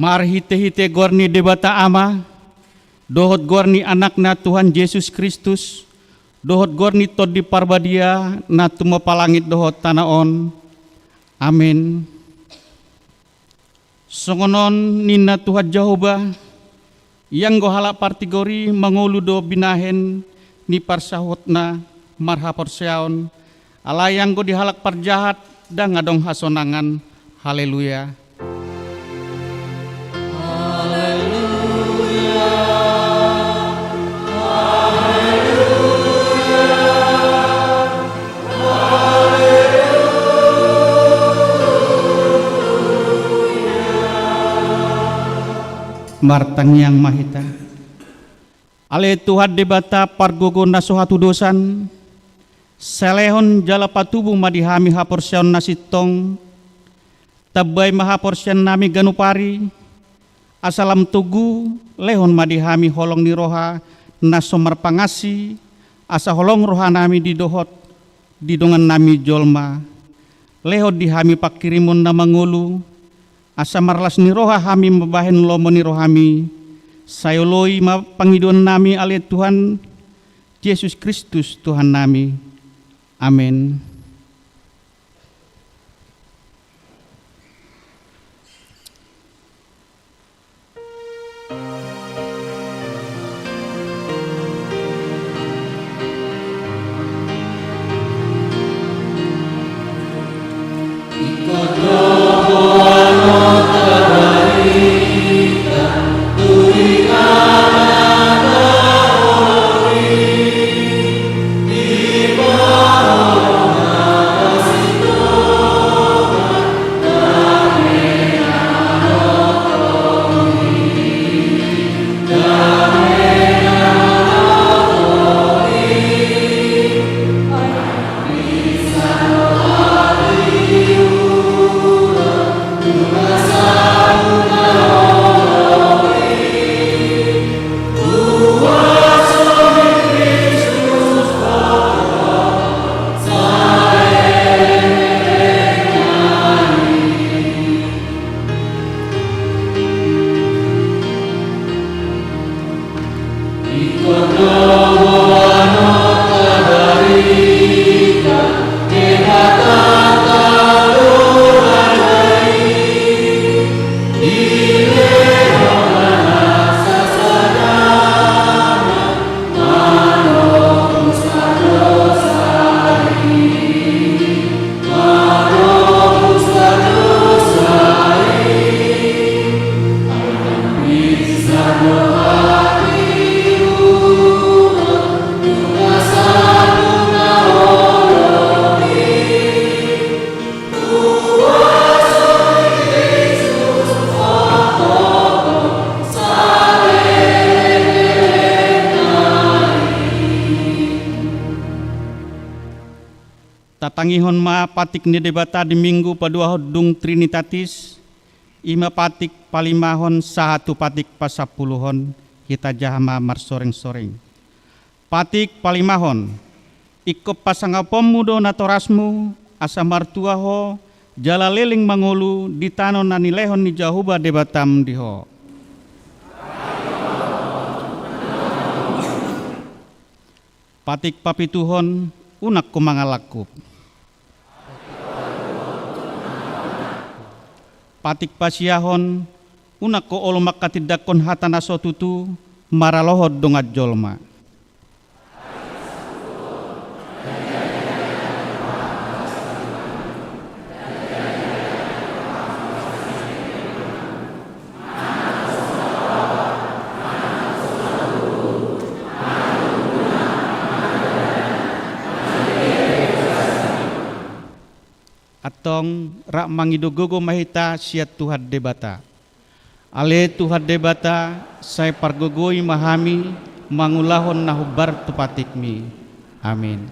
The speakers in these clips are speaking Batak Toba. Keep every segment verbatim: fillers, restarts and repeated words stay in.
Marhite-hite goar ni Debata Ama, dohot goar ni Anakna Tuhan Jesus Kristus, dohot goar ni Tondi Parbadia na tumompa langit dohot tano on. Amen. Songon on ninna Tuhan Jahowa, ianggo halak partigor i mangolu do binahen ni parsautna marhaporseaon, alai anggo di halak parjahat ndang adong hasonangan. Haleluya. Martangiang ma hita. Ale Tuhan Debata pargogo na so hatudosan, sai lehon jala patubu ma di hami haporseaon na sintong, tambai ma haporseaonnami ganup ari, asa lam togu, lehon ma di hami holong ni roha na so marpangansi, asa holong rohanami di dohot di dongannami jolma. Lehon di hami pangkirimon na mangolu, asa marlas ni roha hami mambahen lomo ni rohami. Sai oloi ma pangidoannami ale Tuhan Jesus Kristus Tuhannami. Amen. Tatangihon ma patik ni Debata di Minggu paduahon dung Trinitatis, i ma patik palimahon sahat tu patik pasampuluhon, hita jaha ma marsoreng-soreng. Patik palimahon. Ingkon pasangaponmu do natorasmu, asa martua ho, jala leleng mangolu di tano na nilehon ni Jahowa Debatam di ho. Patik papituhon, unang ho mangalangkup. Patik pasiahon, unang ho olo manghatindanghon hata na so tutu, maralohon dongan jolma. Antong rap mangido gogo ma hita sian Tuhan Debata. Ale Tuhan Debata, sai pargogoi ma hami mangulahon na hombar tu patikmi. Amin.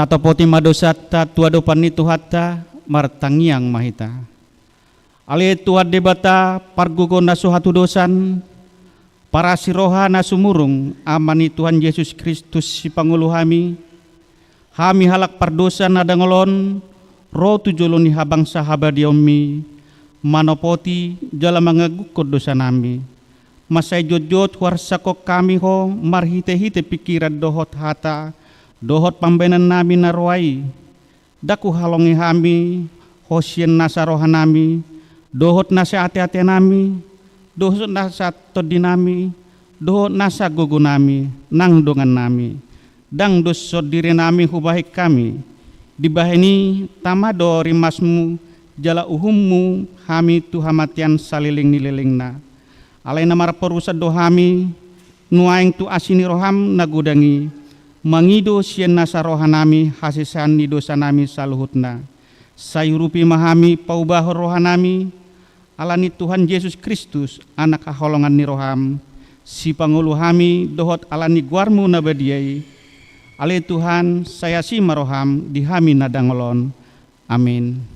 Topoti ma dosanta tu adopan ni Tuhanta, martangiang ma hita. Ale Tuhan Debata, pargogo na so hatudosan, parasi roha na sumurung, Ama ni Tuhan Jesus Kristus, sipangolu hami, hami halak pardosa na dangol on, ro tu jolo ni habangsa habadiaonmi, manopoti jala mangagukkon dosanami. Mansai jotjot huarsangkon hami Ho marhitehite pingkiran dohot hata, dohot pambahenannami na roa i. Ndang huhalongi hami Ho sian nasa rohanami, dohot nasa ateatenami, dohot nasa tondinami, dohot nasa gogonami, nang dongannami. Ndang dos sondirinami hubahen hami. Dibahen i tama do rimasmu jala uhummu hami tu hamatean saleleng ni lelengna. Alai na marporusan do hami nuaeng tu asi ni roham na godang i, mangido sian nasa rohanami hasesaan ni dosanami saluhutna. Sai urupi ma hami paubahon rohanami, ala ni Tuhan Jesus Kristus, Anak haholongan ni roham, sipangolu hami dohot ala ni goarmu na badia i. Ale Tuhan, sai asi ma roham di hami na dangol on. Amin.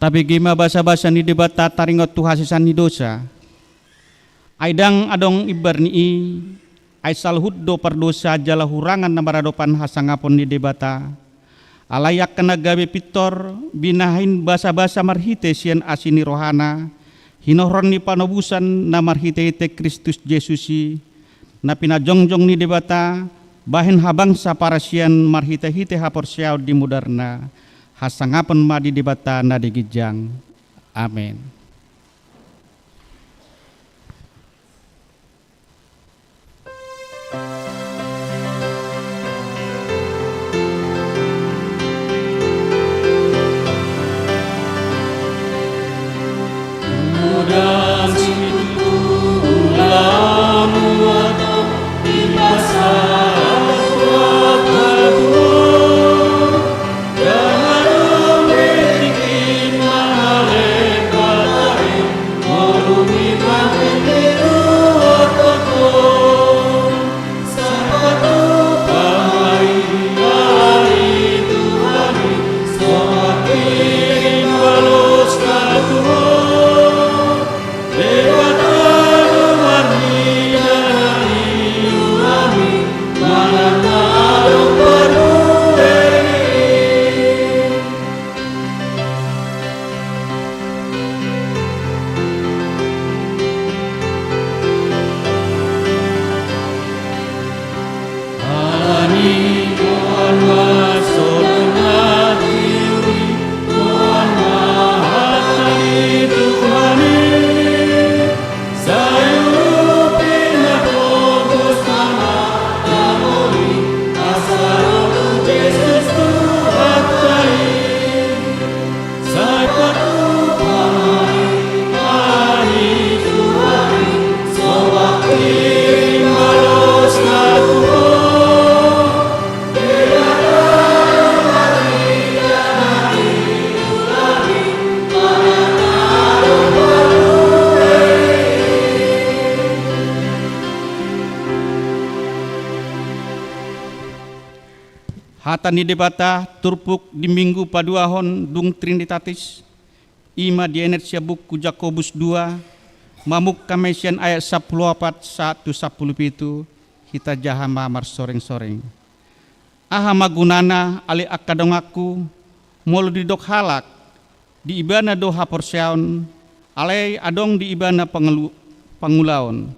Tabege ma basabasa ni Debata taringot tu hasesaan ni dosa. Ai ndang adong imbar ni i, ai saluhut do pardosa jala hurangan na maradopan hasangapon ni Debata. Alai angka na gabe pintor, binahen basabasa marhite sian asi ni rohana, hinorhon ni panobusan na marhitehite Kristus Jesus i, na pinajongjong ni Debata, bahen habangsa parasian marhitehite haporseaon di mudarna, hasangapon ma di Debata na di ginjang. Amen. Hata ni Debata turpuk di Minggu paduahon dung Trinitatis, i ma dienet sian buku Jakobus dua, mamungka ma i sian ayat sampulu opat sahat tu sampulu pitu, hita jaha ma marsorengsoreng. Aha ma gunana, ale angka donganku, molo didok halak, di ibana do haporseaon, alai adong di ibana pangulu-, pangulaon.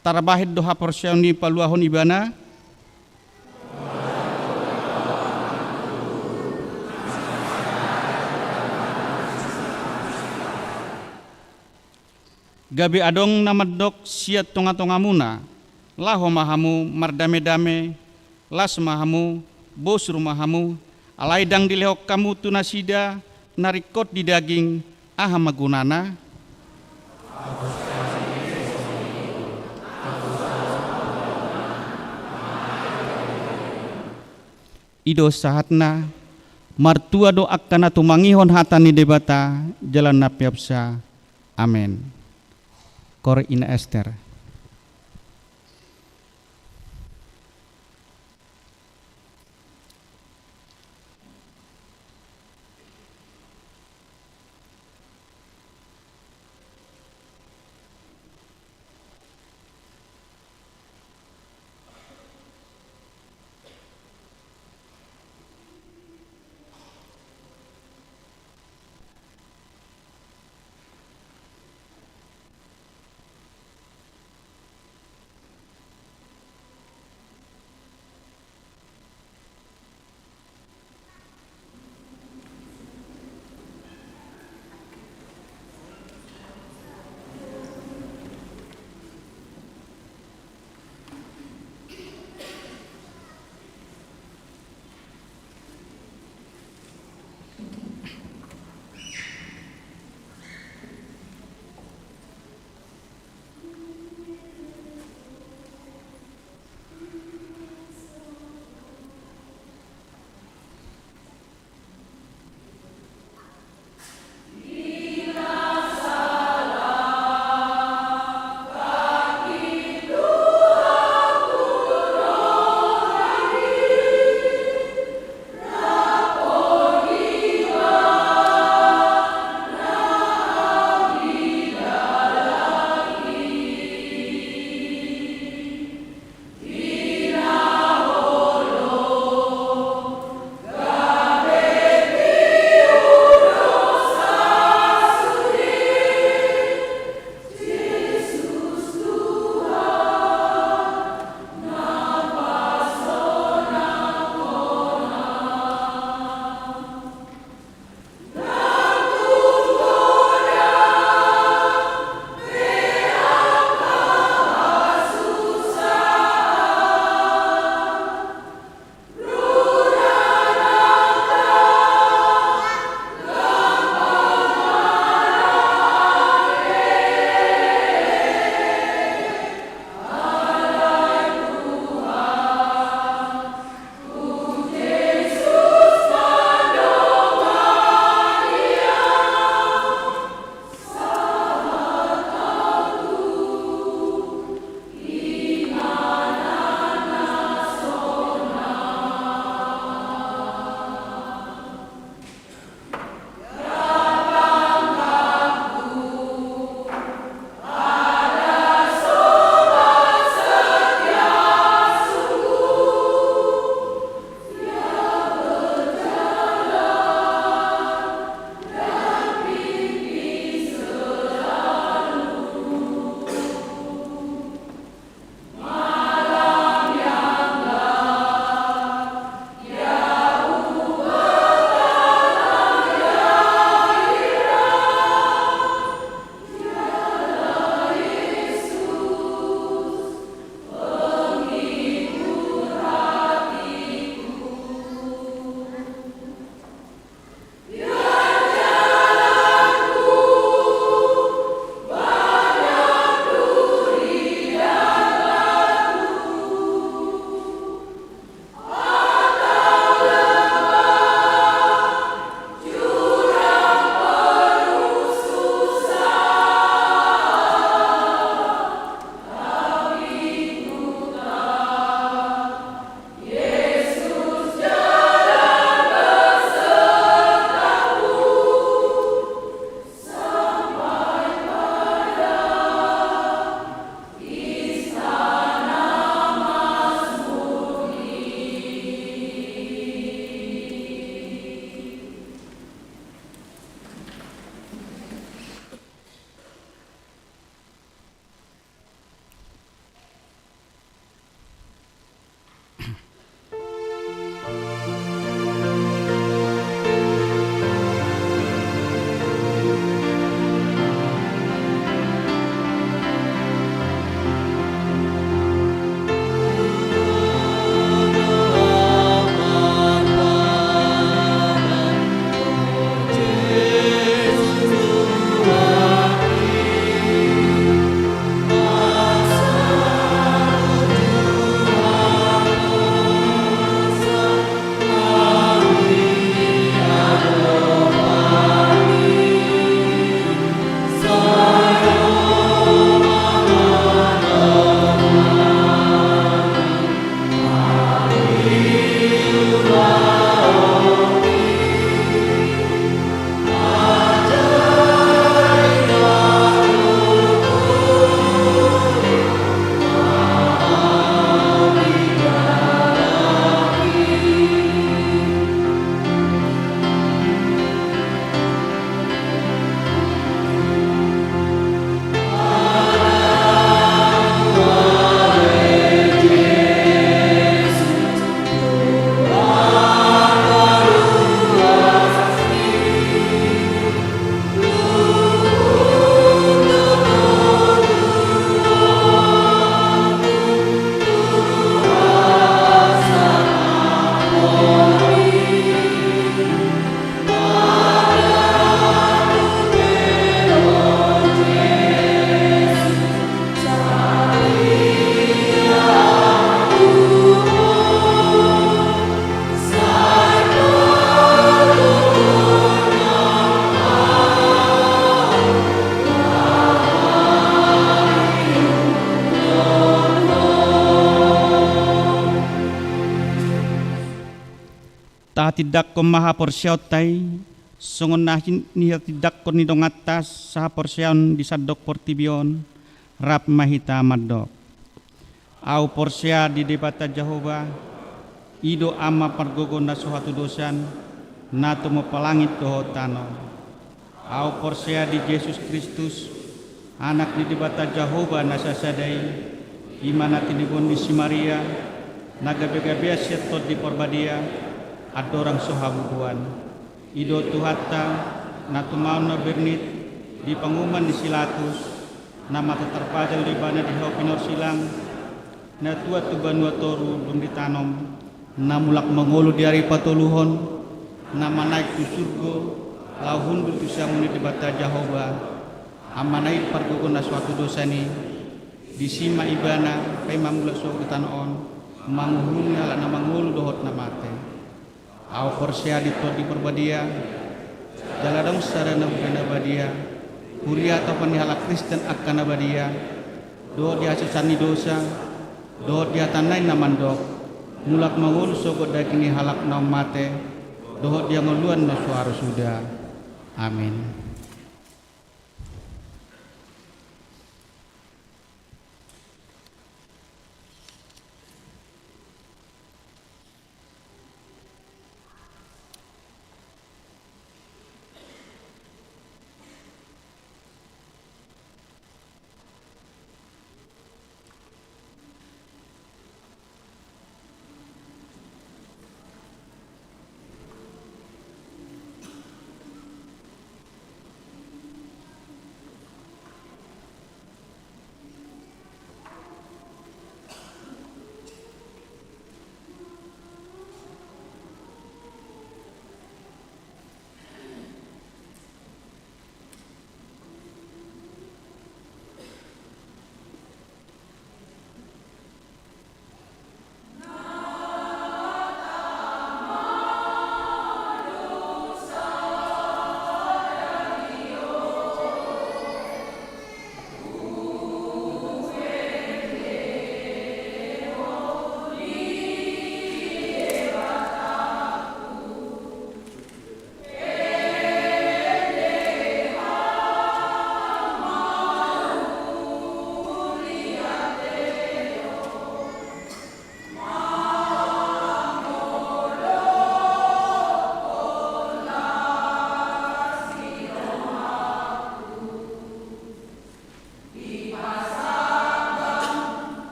Tarbahen do haporseaon i paluahon ibana? Gabe adong na mandok sian tongatongamuna: Laho ma hamu mardamedame, las ma hamu, bosur ma hamu, alai ndang dilehon hamu tu nasida na ringkot di daging, aha ma gunana? I do sahatna. Martua do angka na tumangihon hata ni Debata jala na peopsa. Amen. Kor ina Ester. Hatindanghon ma haporseaonta i, songon na hin-, nihatindanghon ni donganta sahaporseaon di sandok portibi on, rap ma hita mandok. Ahu porsea di Debata Jahowa, i do Ama pargogo na so hatudosan, na tumompa langit dohot tano. Ahu porsea di Jesus Kristus, Anak ni Debata Jahowa na sasada i, i ma na tiniboan ni si Maria, na gabegabean sian Tondi Parbadia, andorang so habubuan. I do Tuhanta, na tumaon na bernit di panguhuman ni si Latus, na mata tarpajal do ibana di hau pinorsilang, na tuat tu banua toru dung ditanom, na mulak mangolu di ari patoluhon, na manaek tu surgo, laho hundul tu siamun ni Debata Jahowa, Amana i pargogo na so hatudosan i, disi ma ibana paima mulak sogot di tano on, manguhumi halak na mangolu dohot na mate. Ahu porsea di Tondi Parbadia, jala adong sada na huria na badia, huria atopan ni halak Kristen angka na badia, dohot di hasesaan ni dosa, dohot di hata nai na mandok, mulak mangolu sogot daging ni halak naung mate, dohot di hangoluan na so haru suda. Amin.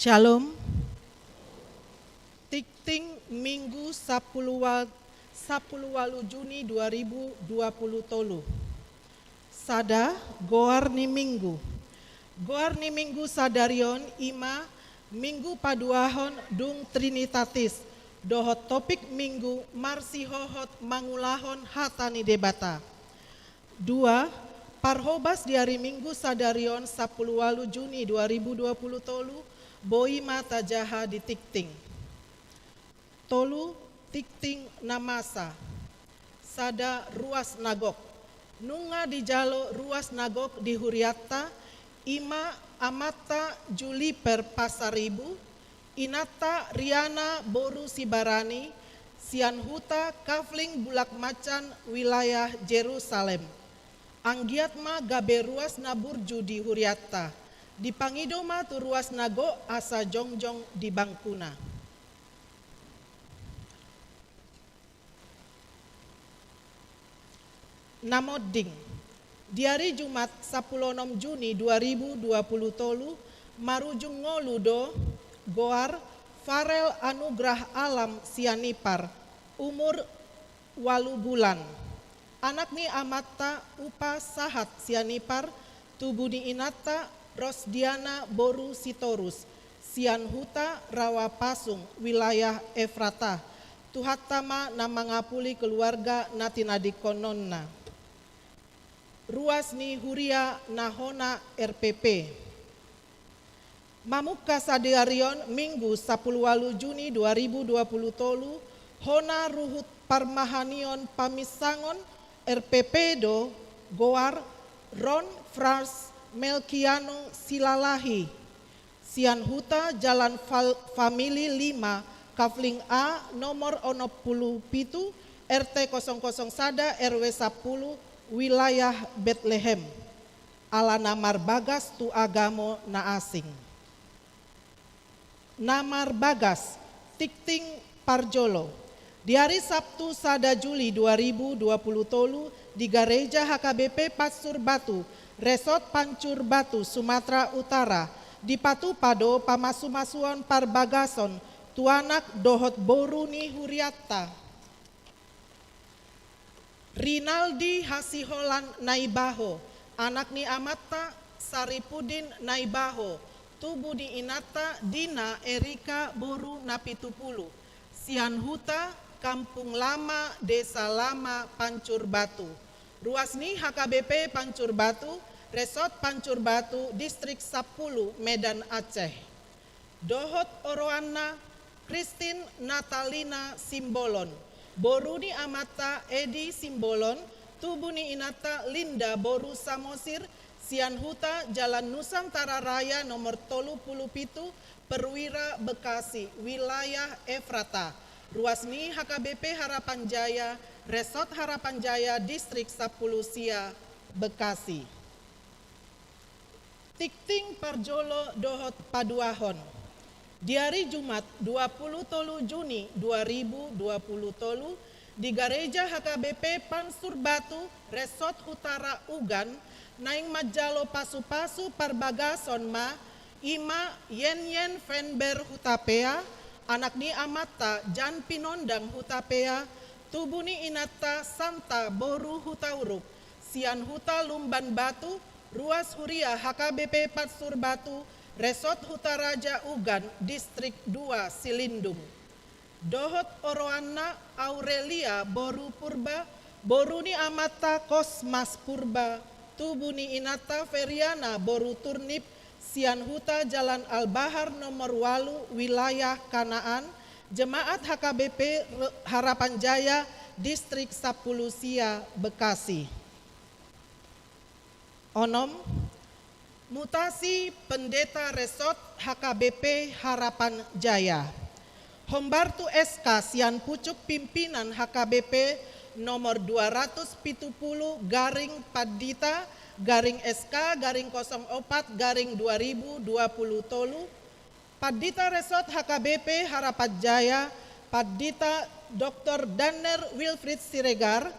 Shalom. Tikting Minggu sapuluh wa-, sapuluh walu Juni dua ribu dua puluh tolu. Sada, goar ni Minggu. Goar ni Minggu sadari on i ma Minggu paduahon dung Trinitatis, dohot topik Minggu marsihohot mangulahon hata ni Debata. Dua, parhobas di ari Minggu sadari on sapuluh walu Juni dua ribu dua puluh tolu, boi ma tajaha di tikting. Tolu, tikting na masa. Sada, ruas na gok. Nunga dijalo ruas na gok di hurianta, i ma amanta Juliper Pasaribu, inanta Riana boru Sibarani, sian huta Kafling Bulak Macan, wilayah Jerusalem. Anggiat ma gabe ruas na burju di hurianta. Dipangido ma tu ruas na gok asa jongjong di bangkuna. Na monding. Di ari Jumat sapuluh onom Juni dua ribu dua puluh tolu, marujung ngolu do goar Farel Anugrah Alam Sianipar, umur walu bulan. Anak ni amanta Upa Sahat Sianipar, tubu ni inanta Rosdiana boru Sitorus, sian huta Rawa Pasung, wilayah Efrata. Tuhanta ma na mangapuli keluarga na tinadingkononna. Ruas ni huria na hona R P P. Mamungka sadari on Minggu sapuluh walu Juni dua ribu dua puluh tolu, hona ruhut parmahanion paminsangon R P P do goar Ron Frans Melkiano Silalahi, sian huta Jalan Fal-, Famili lima, Kafling A, nomor onom pulu pitu, R T kosong kosong sada, R W sapuluh, wilayah Betlehem. Ala na marbagas tu agama na asing. Na marbagas, tikting parjolo. Di ari Sabtu sada Juli dua ribu dua puluh tolu, di Gareja H K B P Pansur Batu, Resort Pansur Batu, Sumatera Utara, dipatupa do pamasumasuon parbagason tu anak dohot boru ni hurianta. Rinaldi Hasiholan Naibaho, anak ni amanta Saripudin Naibaho, tubu ni inanta Dina Erika boru Napitupulu, sian huta Kampung Lama, Desa Lama, Pansur Batu. Ruas ni H K B P Pansur Batu, Resort Pansur Batu, Distrik sapuluh, Medan Aceh. Dohot oroanna, Christine Natalina Simbolon, boru ni amanta Edi Simbolon, tubu ni inanta Linda boru Samosir, sian huta Jalan Nusantara Raya nomor tolu pulu pitu, Perwira, Bekasi, wilayah Efrata. Ruas ni H K B P Harapan Jaya, Resort Harapan Jaya, Distrik sapuluh sia, Bekasi. Tikting parjolo dohot paduahon. Di ari Jumat dua pulu tolu Juni dua ribu dua pulu tolu, di Gareja H K B P Pansur Batu, Resort Hutara Ugan, naeng manjalo pasupasu parbagason ma, i ma Yenyen Fenber Hutapea, anak ni amanta Jan Pinondang Hutapea, tubu ni inanta Santa boru Hutauruk, sian huta Lumban Batu, ruas huria H K B P Pansur Batu, Resort Hutaraja Ugan, Distrik dua, Silindung. Dohot oroanna, Aurelia boru Purba, boru ni amanta Kosmas Purba, tubu ni inanta Feriana boru Turnip, sian huta Jalan Al-Bahar nomor walu, wilayah Kanaan, jemaat H K B P Re-, Harapan Jaya, Distrik sapuluh sia, Bekasi. Onom, mutasi Pendeta Resort H K B P Harapan Jaya. Hombar tu S K sian pucuk pimpinan H K B P nomor dua ratus pitu pulu garing Pandita garing S K garing kosong opat garing dua ribu dua puluh tolu, Pandita Resort H K B P Harapan Jaya, Pandita Doktor Danner Wilfried Siregar,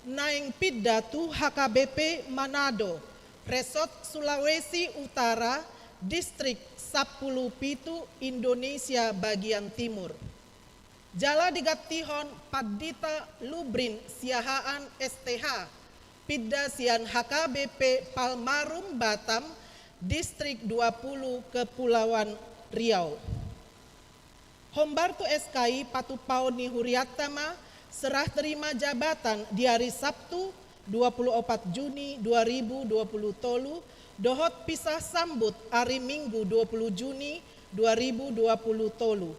naeng pinda tu H K B P Manado, Resort Sulawesi Utara, Distrik sampulu pitu Indonesia bagian timur. Jala digantihon Pandita Lubrin Siahaan S T H, pinda sian H K B P Palmarum Batam, Distrik dua puluh Kepulauan Riau. Hombar tu S K I patupaon ni hurianta ma serah terima jabatan di ari Sabtu dua puluh opat Juni dua ribu dua puluh tolu, dohot pisah sambut ari Minggu dua puluh Juni dua ribu dua puluh tolu.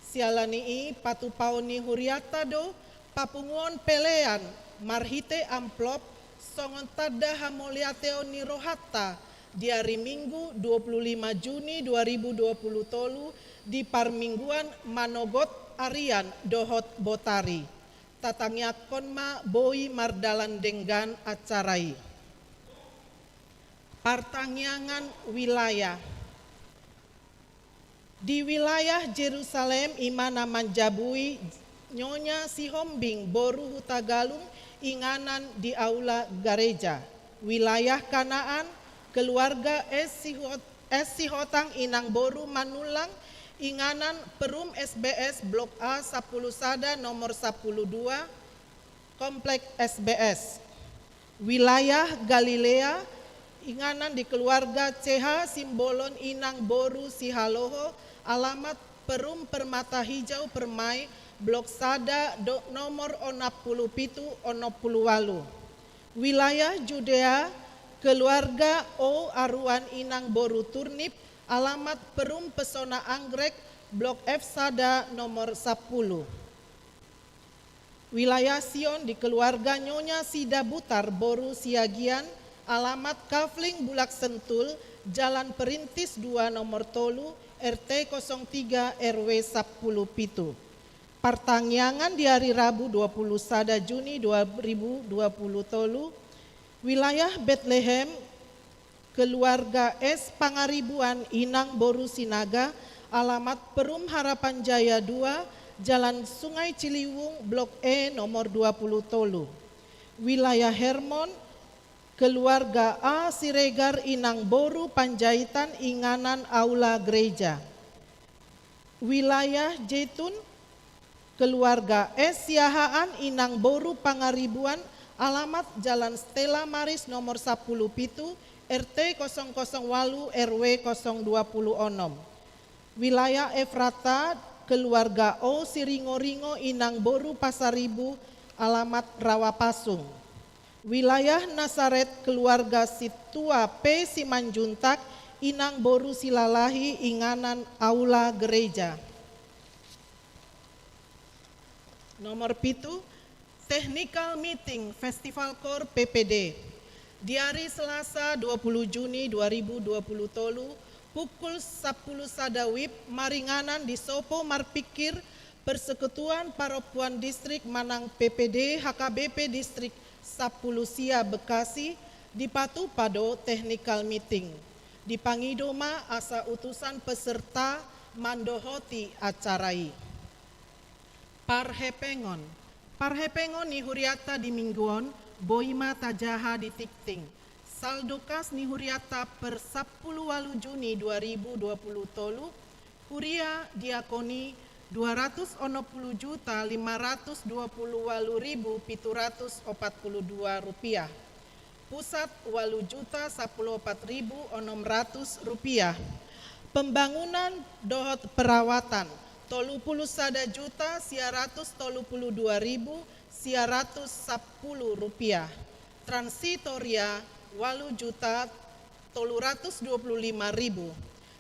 Siala ni i patupaon ni hurianta do papunguon pelean marhite amplop songon tanda hamauliateon ni rohanta di ari Minggu dua puluh lima Juni dua ribu dua puluh tolu di parmingguan manogot arian dohot botari. Tatangiangkon ma boi mardalan denggan acara i. Partangiangan wilayah. Di wilayah Jerusalem i ma na manjabui Nyonya Sihombing boru Hutagalung inganan di aula gareja. Wilayah Kanaan, keluarga S. Sihot-, S. Sihotang inang boru Manullang inganan Perum S B S Blok A sampulu sada nomor sampulu dua, Komplek S B S. Wilayah Galilea, inganan di keluarga C H Simbolon inang boru Sihaloho, alamat Perum Permata Hijau Permai, Blok sada do-, nomor onom pulu pitu, onom pulu ualu. Wilayah Judea, keluarga O Aruan inang boru Turnip, alamat Perum Pesona Anggrek, Blok F sada nomor sampulu. Wilayah Sion di keluarga Nyonya Sidabutar boru Siagian, alamat Kafling Bulak Sentul, Jalan Perintis dua nomor tolu, R T kosong tiga R W sampulu pitu. Partangiangan di ari Rabu dua puluh sada Juni dua ribu dua puluh tolu, wilayah Betlehem, keluarga S Pangaribuan inang boru Sinaga, alamat Perum Harapan Jaya dua, Jalan Sungai Ciliwung, Blok E nomor dua puluh tolu. Wilayah Hermon, keluarga A Siregar inang boru Panjaitan inganan aula gereja. Wilayah Jeitun, keluarga S Siahaan inang boru Pangaribuan, alamat Jalan Stella Maris nomor sampulu pitu, R T kosong kosong ualu R W kosong dua pulu onom. Wilayah Efrata, keluarga O Siringoringo inang boru Pasaribu, alamat Rawa Pasung. Wilayah Nasaret, keluarga Situa P Simanjuntak inang boru Silalahi inganan aula gereja. Nomor pitu, Technical Meeting Festival Koor P P D. Di ari Selasa dua puluh Juni dua ribu dua puluh tolu, pukul sampulu sada wib, maringanan di Sopo Marpingkir, Persekutuan Parompuan Distrik manang P P D H K B P Distrik sampulu sia Bekasi, dipatupa do technical meeting. Dipangido ma asa utusan peserta mandohoti acara i. Parhepengon. Parhepengon ni hurianta di minggu on, boi ma tajaha di tingting. Saldo kas ni hurianta per sampulu ualu Juni dua ribu dua puluh tolu, huria diakoni dua ratus onom pulu juta lima ratus dua pulu ualu ribu pitu ratus opat pulu dua rupiah. Pusat, ualu juta sampulu opat ribu onom ratus rupiah. Pembangunan dohot perawatan, tolu pulu sada juta sia ratus tolu pulu dua ribu sia ratus sampulu rupiah. Transitoria, ualu juta tolu ratus dua pulu lima ribu.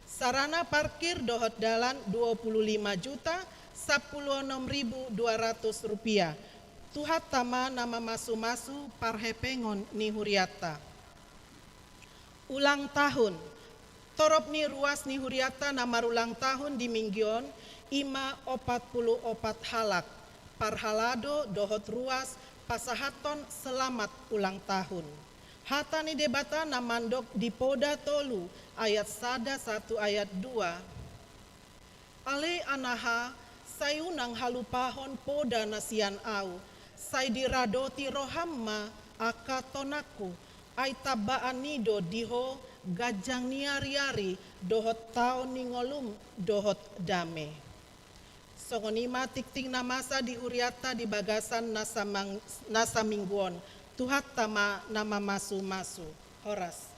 Sarana parkir dohot dalan, dua pulu lima juta sampulu onom ribu dua ratus rupiah. Tuhanta ma na mamasu-masu parhepengon ni hurianta. Ulang tahun. Torop ni ruas ni hurianta na marulang tahun di minggu on, i ma opat pulu opat halak. Parhalado dohot ruas pasahathon selamat ulang tahun. Hata ni Debata na mandok di Poda tolu ayat sada sahat tu ayat dua. Ale anaha, sai unang halupahon poda na sian Ahu, sai diradoti roham ma angka tonangku, ai tambaan ni do di ho ganjang ni ari-ari dohot tao ni ngolum dohot dame. Songon i ma tingting na masa di hurianta di bagasan na samang-, na saminggu on. Tuhanta ma na mamasu-masu. Horas.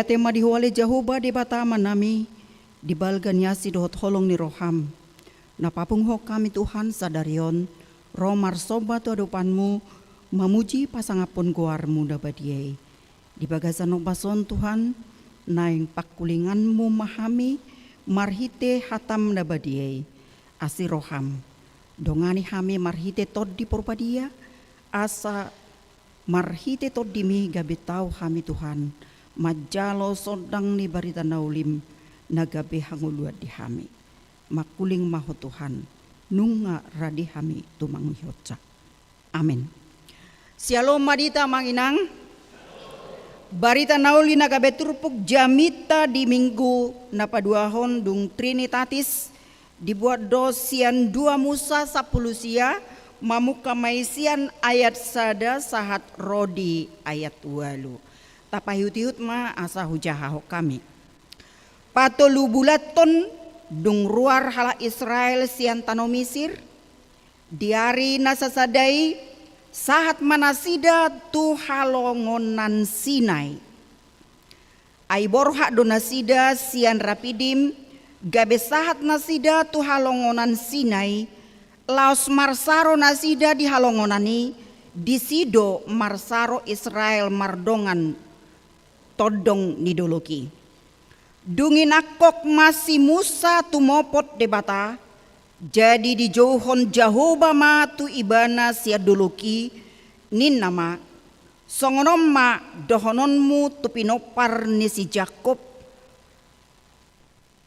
Mauliate ma di Ho ale Jahowa Debata Amanami, di balga ni asi dohot holong ni roham, na papunguhon hami Tuhan sadari on, ro marsomba tu adopanmu, mamuji pasangaphon goarmu na badia i. Di bagasan ombas on Tuhan, naeng pangkulinganmu ma hami, marhite hatam na badia i. Asi roham, dongani hami marhite Tondi Porbadia, asa marhite Tondimi gabe tau hami Tuhan, manjalo sondang ni barita na ulim, na gabe hangoluan di hami. Mangkuling ma Ho Tuhan, nunga rade hami tumangihonsa. Amen. Syalom ma di hita amang inang. Barita na uli na gabe turpuk jaminta di minggu na paduahon dung Trinitatis, dibuat do sian dua Musa sampulu sia, mamungka ma i sian ayat sada sahat ro di ayat ualu. Tapaihut-ihut ma asa hujahahon hami. Patolu bulan ton dung ruar halak Israel sian tano Misir, di ari na sasada i sahat ma nasida tu halongonan Sinai. Ai borhat do nasida sian Rapidim, gabe sahat nasida tu halongonan Sinai, laos marsaro nasida di halongonan i, disi do marsaro Israel mardongan tondong ni dolok i. Dung i nangkok ma si Musa tumopot Debata, jadi dijouhon Jahowa ma tu ibana sian dolok i, ninna ma, songon on ma dohononmu tu pinompar ni si Jakob,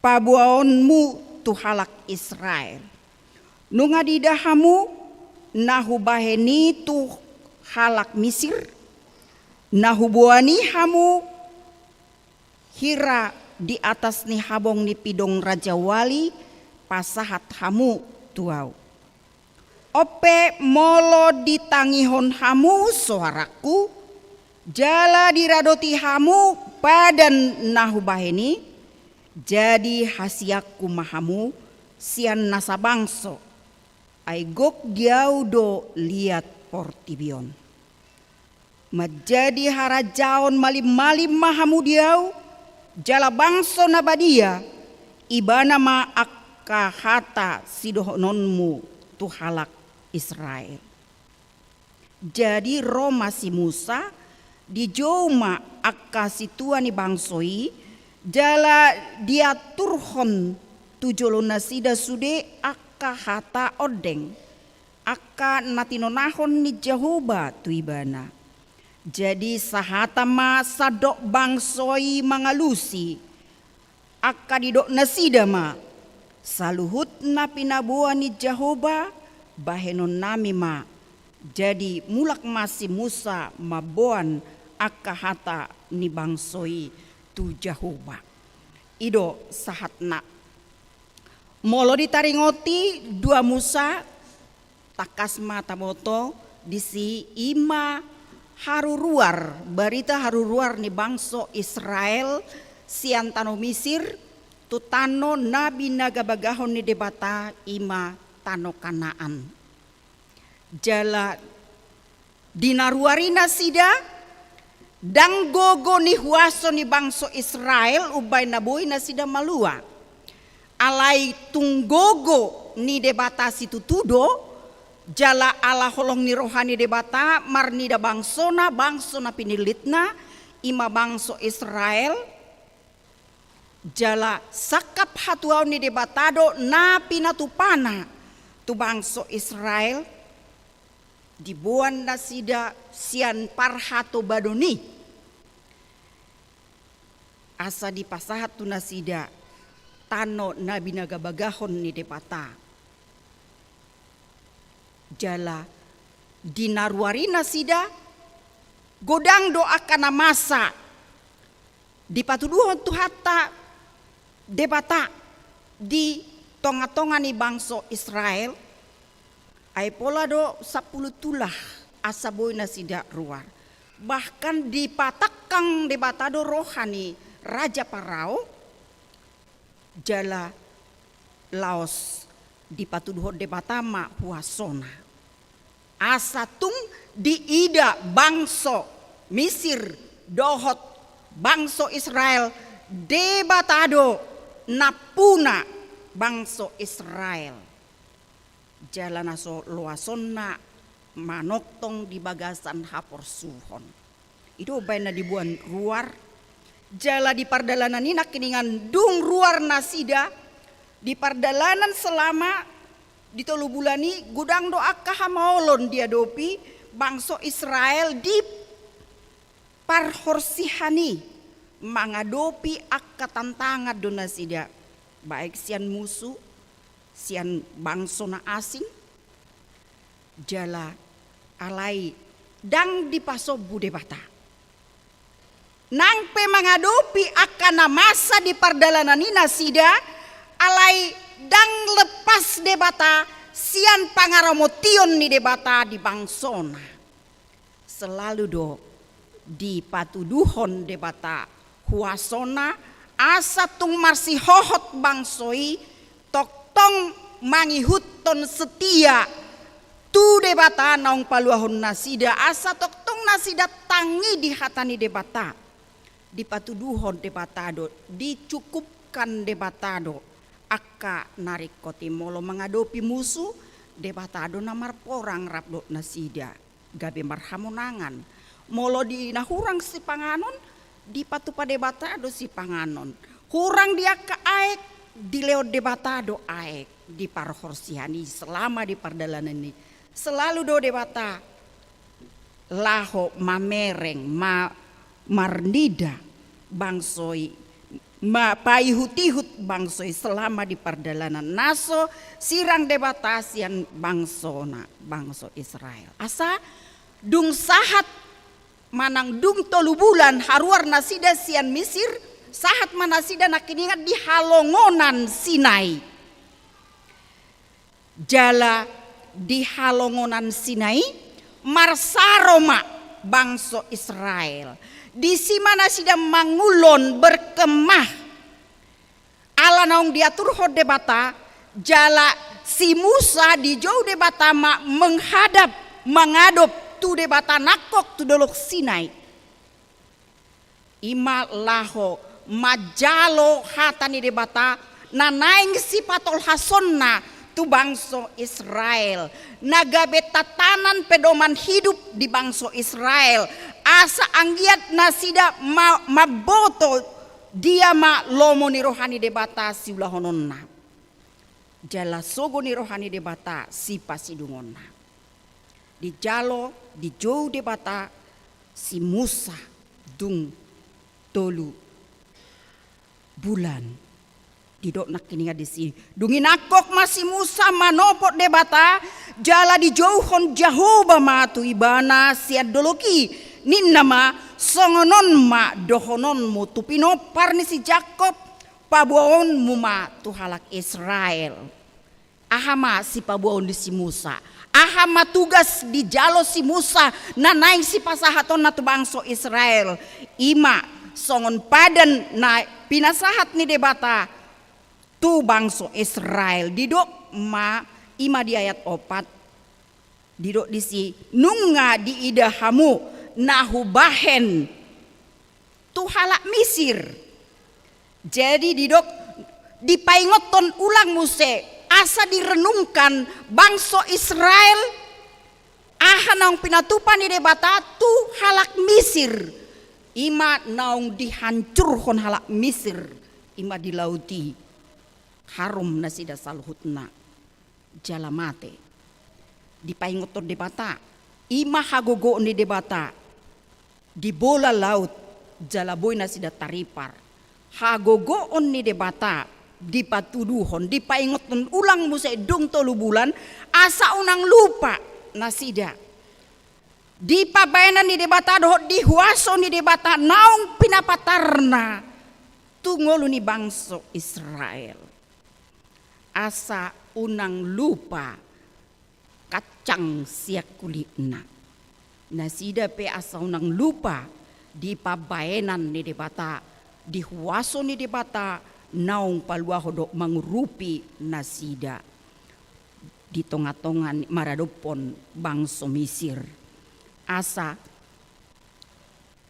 paboaonmu tu halak Israel. Nunga diida hamu na hubahen i tu halak Misir, na huboan i hamu hira di atas ni habong ni pidong rajawali pasahat hamu tu ahu. On pe molo ditangihon hamu soarangku, jala diradoti hamu padan na hubahen i, jadi hasianku ma hamu sian nasa bangso, ai gok di ahu do liat portibi on. Manjadi harajaon malim-malim ma hamu di ahu, jala bangso na badia, ibana ma angka hata sidohononmu tu halak Israel. Jadi ro ma si Musa, dijou ma angka sintua ni bangso i, jala diaturhon tu jolo nasida sude angka hata ondeng, angka na tinonahon ni Jahowa tu ibana. Jadi sahata ma sandok bangso i mangalusi, angka didok nasida ma, saluhut na pinaboa ni Jahowa, bahenonnami ma. Jadi mulak ma si Musa mamboan angka hata ni bangso i tu Jahowa. I do sahatna. Molo ditaringoti dua Musa, tangkas ma taboto, disi i ma haruruar, barita haruruar ni bangso Israel sian tano Misir, tu tano na binagabagahon ni Debata, i ma tano Kanaan. Jala di na ruar i nasida, ndang gogo ni huaso ni bangso Israel umbahen na boi nasida malua. Alai tung gogo ni Debata situtu do, jala ala holong ni roha ni Debata marnida bangsona, bangso na pinillitna, i ma bangso Israel, jala sangkap hatuaon ni Debata do na pinatupana tu bangso Israel, diboan nasida sian parhatobanon i, asa dipasahat tu nasida tano na binagabagahon ni Debata. Jala di na ruar i nasida, godang do angka na masa dipatuduhon Tuhanta Debata di tonga-tonga ni bangso Israel, ai pola do sampulu tulah asa boi nasida ruar. Bahkan dipatangkang Debata do roha ni Raja Parao, jala laos dipatuduhon Debata ma huasona. Asa tung diida bangso Misir dohot bangso Israel, Debata do nampuna bangso Israel. Jala na so loasonna manongtong di bagasan haporsuhon. I do umbahen na diboan ruar, jala di pardalanan i nangkiningan dung ruar nasida, di pardalanan selama di tolu bulan i godang do angka hamaolon diadopi bangso Israel di parhorsihan i, mangadopi angka tantangan do nasida, baik sian musu, sian bangso na asing, jala alai ndang dipasombu Debata. Nang pe mangadopi angka na masa di pardalanan i nasida, alai ndang lepas Debata sian pangaramotion ni Debata di bangsona. Selalu do dipatuduhon Debata huasona, asa tung marsihohot bangso i tongtong mangihuthon setia tu Debata naung paluahon nasida, asa tongtong nasida tangi di hata ni Debata. Dipatuduhon Debata do, dicukupkan Debata do angka na ringkot i. Molo mangadopi musu, Debata do na marporang rap dohot nasida, gabe marhamonangan. Molo di na hurang sipanganon, dipatupa Debata do sipanganon. Hurang di angka aek, dilehon Debata do aek di parhorsihan i selama di pardalanan i. Selalu do Debata laho mamereng, ma-, marnida bangso i, ma-, paihut-ihut bangso i selama di pardalanan na so sirang Debata sian bangsona, bangso Israel. Asa dung sahat manang dung tolu bulan haruar nasida sian Misir, sahat ma nasida nangkiningan di halongonan Sinai. Jala di halongonan Sinai, marsaro ma bangso Israel. Disi ma nasida mangulon, berkemah. Ala naung diaturhon Debata, jala si Musa dijou Debata ma menghadap, mangadop tu Debata nangkok tu Dolok Sinai. I ma laho manjalo hata ni Debata na naeng sipatolhasonna tu bangso Israel, na gabe tatanan pedoman hidup di bangso Israel, asa anggiat nasida ma-, mamboto dia ma lomo ni roha ni Debata siulahononna, jala sogo ni roha ni Debata sipasidungonna. Dijalo, dijou Debata si Musa dung tolu bulan. Didok nangkiningan disi, dung i nangkok ma si Musa manopot Debata, jala dijouhon Jahowa ma tu ibana sian dolok i, ninna ma, songon on ma dohononmu tu pinompar ni si Jakkob, paboaonmu ma tu halak Israel. Aha ma sipaboaon ni si Musa? Aha ma tugas dijalo si Musa na naeng sipasahatonna tu bangso Israel? I ma songon padan na pinasahat ni Debata tu bangso Israel. Didok ma, i ma di ayat opat, didok disi, nunga diida hamu na hubahen tu halak Misir. Jadi didok, dipaingothon ulang muse, asa direnungkan bangso Israel, aha naung pinatupa ni Debata tu halak Misir. I ma naung dihancurhon halak Misir, i ma di laut i. Harum nasida saluhutna jala mate. Dipaingothon Debata, i ma hagogoon ni Debata, dibola laut jala boi nasida taripar. Hagogoon ni Debata dipatuduhon, dipaingothon ulang muse dung tolu bulan, asa unang lupa nasida di pambahenan ni Debata dohot di huaso ni Debata naung pinapatarna tu ngolu ni bangso Israel. Asa unang lupa kancang sian kulitna. Nasida pe asa unang lupa di pambahenan ni Debata, di huaso ni Debata naung paluahon dohot mangurupi nasida di tonga-tonga ni maradophon bangso Misir. Asa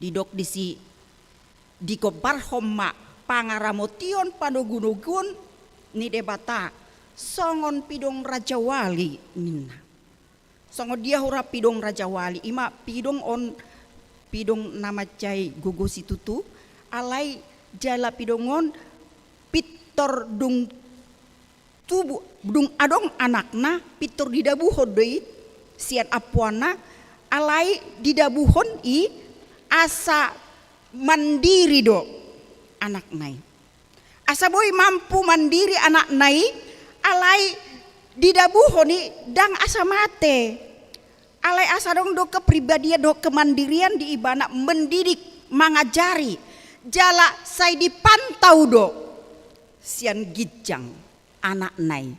didok disi, Digombarhon ma pangaramotion panogunoguon ni Debata songon pidong rajawali ninna. Songon dia hurang pidong rajawali? Ima pidong on, pidong na mansai gogo situtu, alai jala pidong on pintor dung tubu, dung adong anakna, pintor didabuhon do i sian ampuanna, alai didabuhon i asa mandiri do anakna i. Asa boi mampu mandiri anakna i, alai didabuhon i ndang asa mate. Alai asa adong do kepribadian dohot kemandirian di ibana, mendidik, mangajari, jala sai dipantau do sian ginjang anakna i.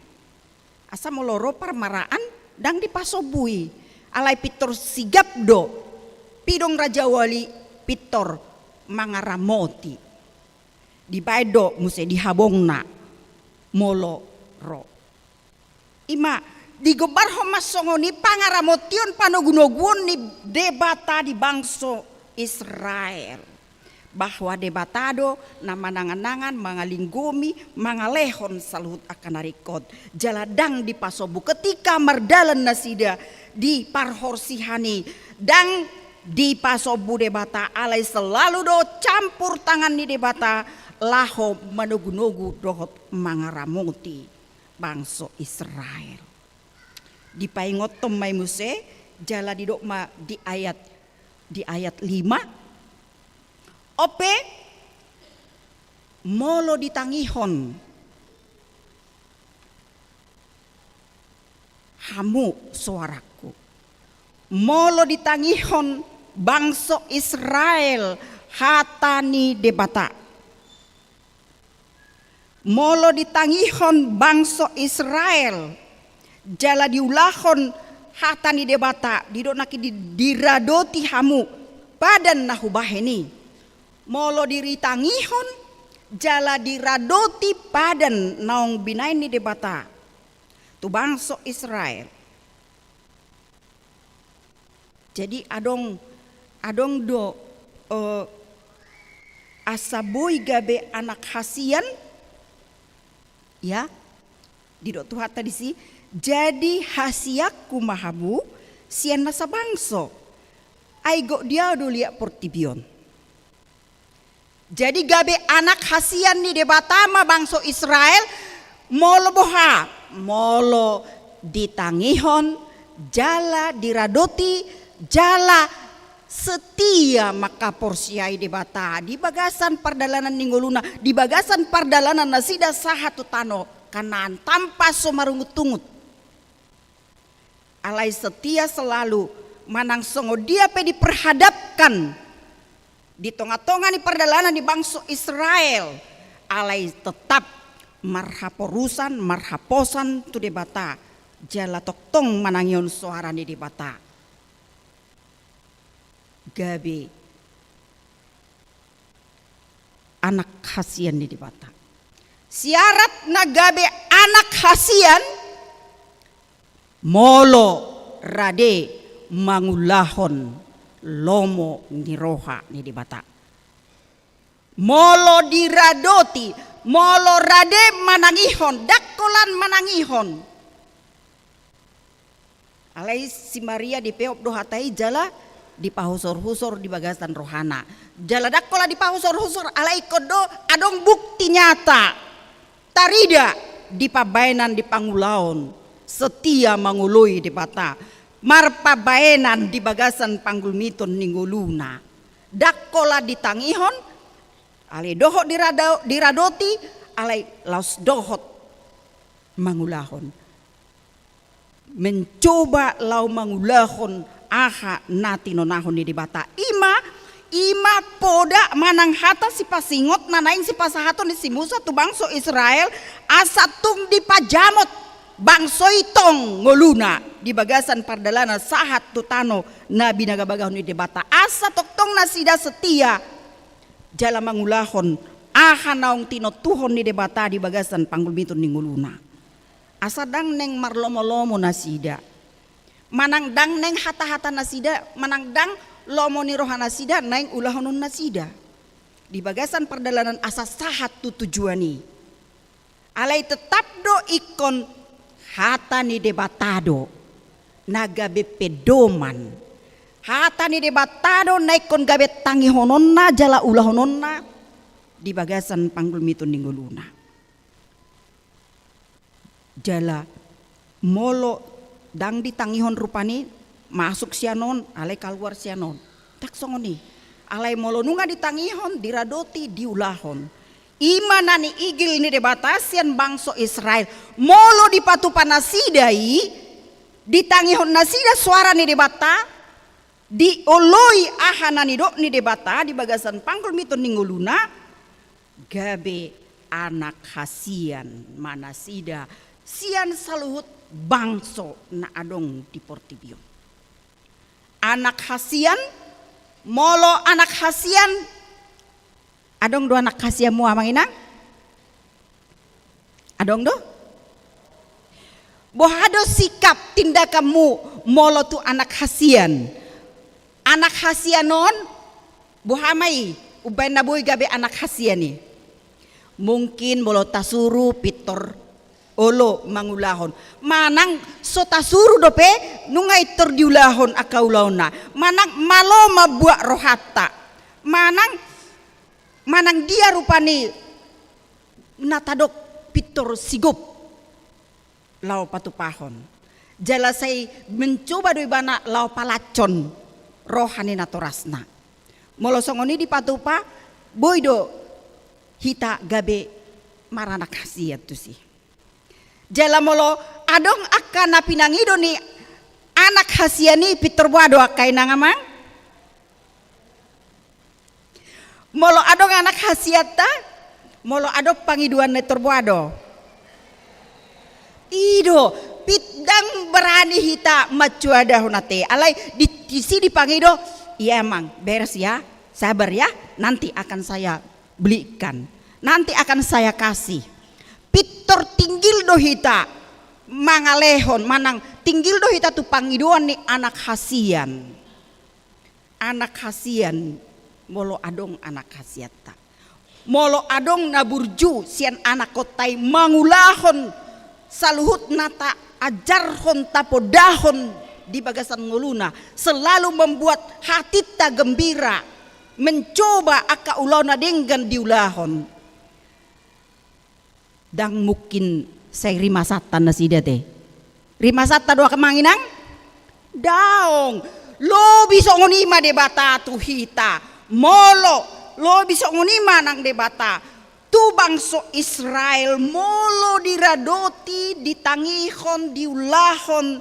Asa molo ro parmaraan ndang dipasombu i, alai pintor sigap do pidong rajawali pintor mangaramoti. Dibaen do muse di habongna molo ro. Ima, digombarhon ma songon i pangaramotion panogunoguon ni Debata di bangso Israel. Bahwa Debata do na mananganangan, mangalinggomi, mangalehon saluhut angka na ringkot. Jala ndang dipasombu ketika mardalan nasida di parhorsihan i, ndang dipasombu Debata, alai selalu do campur tangan ni Debata laho manogunogu dohot mangaramoti bangso Israel. Dipaingothon ma i muse, jala didok ma di ayat, di ayat lima. Ope, molo ditangihon hamu soarangku, molo ditangihon bangso Israel hata ni Debata, molo ditangihon bangso Israel jala diulahon hata ni Debata, didok nangkin di-, diradoti hamu padan na hubahen i. Molo diritangihon jala diradoti padan naung binaen ni Debata tu bangso Israel. Jadi adong, adong do, eh, asa boi gabe anak hasian, ya, didok Tuhanta disi, jadi hasianku ma hamu sian nasa bangso, ai gok di Ahu do liat portibi on. Jadi gabe anak hasian ni Debata ma bangso Israel, molo boha, molo ditangihon, jala diradoti, jala setia mangkaporseai Debata di bagasan pardalanan ni ngoluna, di bagasan pardalanan nasida sahat tu tano Kanaan tanpa so marungutungut. Alai setia selalu, manang songon dia pe diperhadapkan di tongatonga ni pardalanan ni bangso Israel, alai tetap marhaporusan, marhaposan tu Debata, jala tongtong manangihon soara ni Debata. Gabe anak hasian ni Debata. Syarat na gabe anak hasian, molo rade mangulahon lomo ni roha ni Debata. Molo diradoti, molo rade manangihon, ndang holan manangihon. Alai si Maria dipeop do hata i jala dipahusorhusor di bagasan rohana. Jala ndang holan dipahusorhusor, alai ingkon do adong bukti nyata tarida di pambahenan, di pangulaon, setia mangoloi Debata, marpambahenan di bagasan panggulmiton ni ngoluna. Ndang holan ditangihon, alai dohot dirado-, diradoti, alai laos dohot mangulahon. Mencoba laho mangulahon aha na tinonahon ni Debata. Ima, ima poda manang hata sipasingot na naeng sipasahaton ni si Musa tu bangso Israel, asa tung dipajamot bangso i tong ngoluna di bagasan pardalanan sahat tu tano na binagabagahon ni Debata. Asa tongtong nasida setia jala mangulahon aha naung tinontuhon ni Debata di bagasan panggulmiton ni ngoluna. Asa ndang naeng marlomolomo nasida. Manang ndang naeng hatahata nasida, manang ndang lomo ni roha nasida naeng ulahonon nasida. di bagasan pardalanan asa sahat tu tujuan i. Alai tetap do ingkon hata ni Debata do na gabe pedoman. Hata ni Debata do na ingkon gabe tangihononna jala ulahononna di bagasan panggulmiton ni ngoluna. Jala molo ndang ditangihon rupani, masuk sian on, alai kaluar sian on. Ndang songon i. Alai molo nunga ditangihon, diradoti, diulahon. I ma na niigil ni Debata sian bangso Israel. Molo dipatupa nasida i, ditangihon nasida soara ni Debata, dioloi aha na nidok ni Debata di bagasan panggulmiton ni ngoluna, gabe anak hasian ma nasida sian saluhut bangso na adong di portibi on. Anak hasian, molo anak hasian, adong do anak hasianmu, amang inang? Adong do? Boha do sikap tindakanmu molo tu anak hasian? Anak hasian on, boha ma i umbaen na boi gabe anak hasian i? Mungkin molo tasuru pintor olo mangulahon. Manang so tasuru dope nunga pintor diulahon angka ulaonna. Manang malo mambuat rohanta. Manang, manang dia rupani na tadok pintor sigop laho patupahon. Jala sai mencoba do ibana laho palanjut roha ni natorasna. Molo songon i dipatupa, boi do hita gabe maranak hasian tusi. Jala molo adong angka na pinangido ni anak hasian i, pintor boha do angka inang amang? Molo adong anak hasianta, molo adong pangidoanna, pintor boha do? I do, pit-, ndang berani hita mancoadahon ate. Alai di, disi dipangido, iya amang, beres ya, sabar ya, nanti akan saya belikan, nanti akan saya kasih. Pintor tinggil do hita mangalehon, manang tinggil do hita tu pangidoan ni anak hasian. Anak hasian, molo adong anak hasianta. Molo adong na burju sian anakkonta i mangulahon saluhut na taajarhon, tapondahon di bagasan ngoluna, selalu membuat hatinta gembira, mencoba angka ulaon na denggan diulahon. Ndang mungkin sai rimasanta nasida te. Rimasanta do amang inang? Daong. Lobi songon i ma Debata tu hita. Molo lobi songon i ma nang Debata tu bangso Israel, molo diradoti, ditangihon, diulahon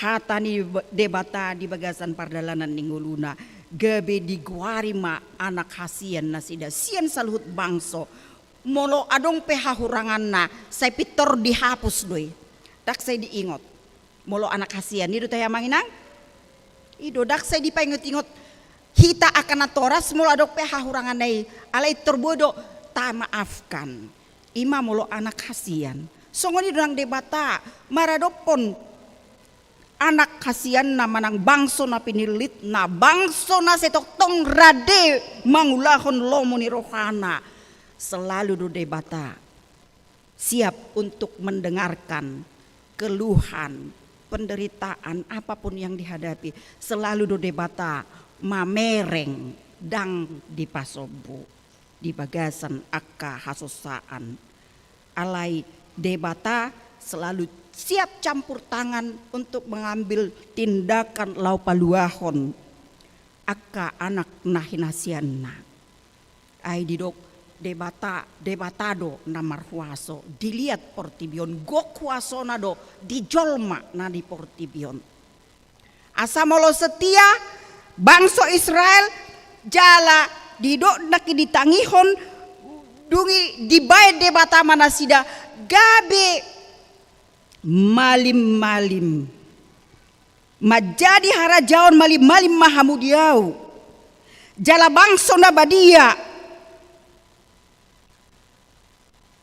hata ni Debata di bagasan pardalanan ni ngoluna, gabe digoari ma anak hasian nasida sian saluhut bangso. Molo adong pe hahuranganna, sai pintor dihapus do i. Ndang sai diingot. Molo anak hasian, i do tahe amang inang? I do, ndang sai dipaingot-ingot hita angka natoras molo adong pe hahuranganna i. Alai pintor boi do tamaafkan. I ma molo anak hasian. Songon i do nang Debata maradophon anak hasianna manang bangso na pinillitna, bangso na sai tongtong rade mangulahon lomo ni rohana. Selalu do Debata siap untuk mendengarkan keluhan, penderitaan, apapun yang dihadapi. Selalu do Debata mamereng, ndang dipasombu di bagasan angka hasusaan. Alai Debata selalu siap campur tangan untuk mengambil tindakan laho paluahon angka anak na hinasianna. Ai didok Debata, Debata do na marhuaso, diliat portibi on, gok huasona do di jolma na di portibi on. Asa molo setia bangso Israel, jala didok nangkin ditangihon, dung i dibaen Debata ma nasida gabe malim-malim. Manjadi harajaon malim-malim ma hamu di Ahu. Jala bangso na badia.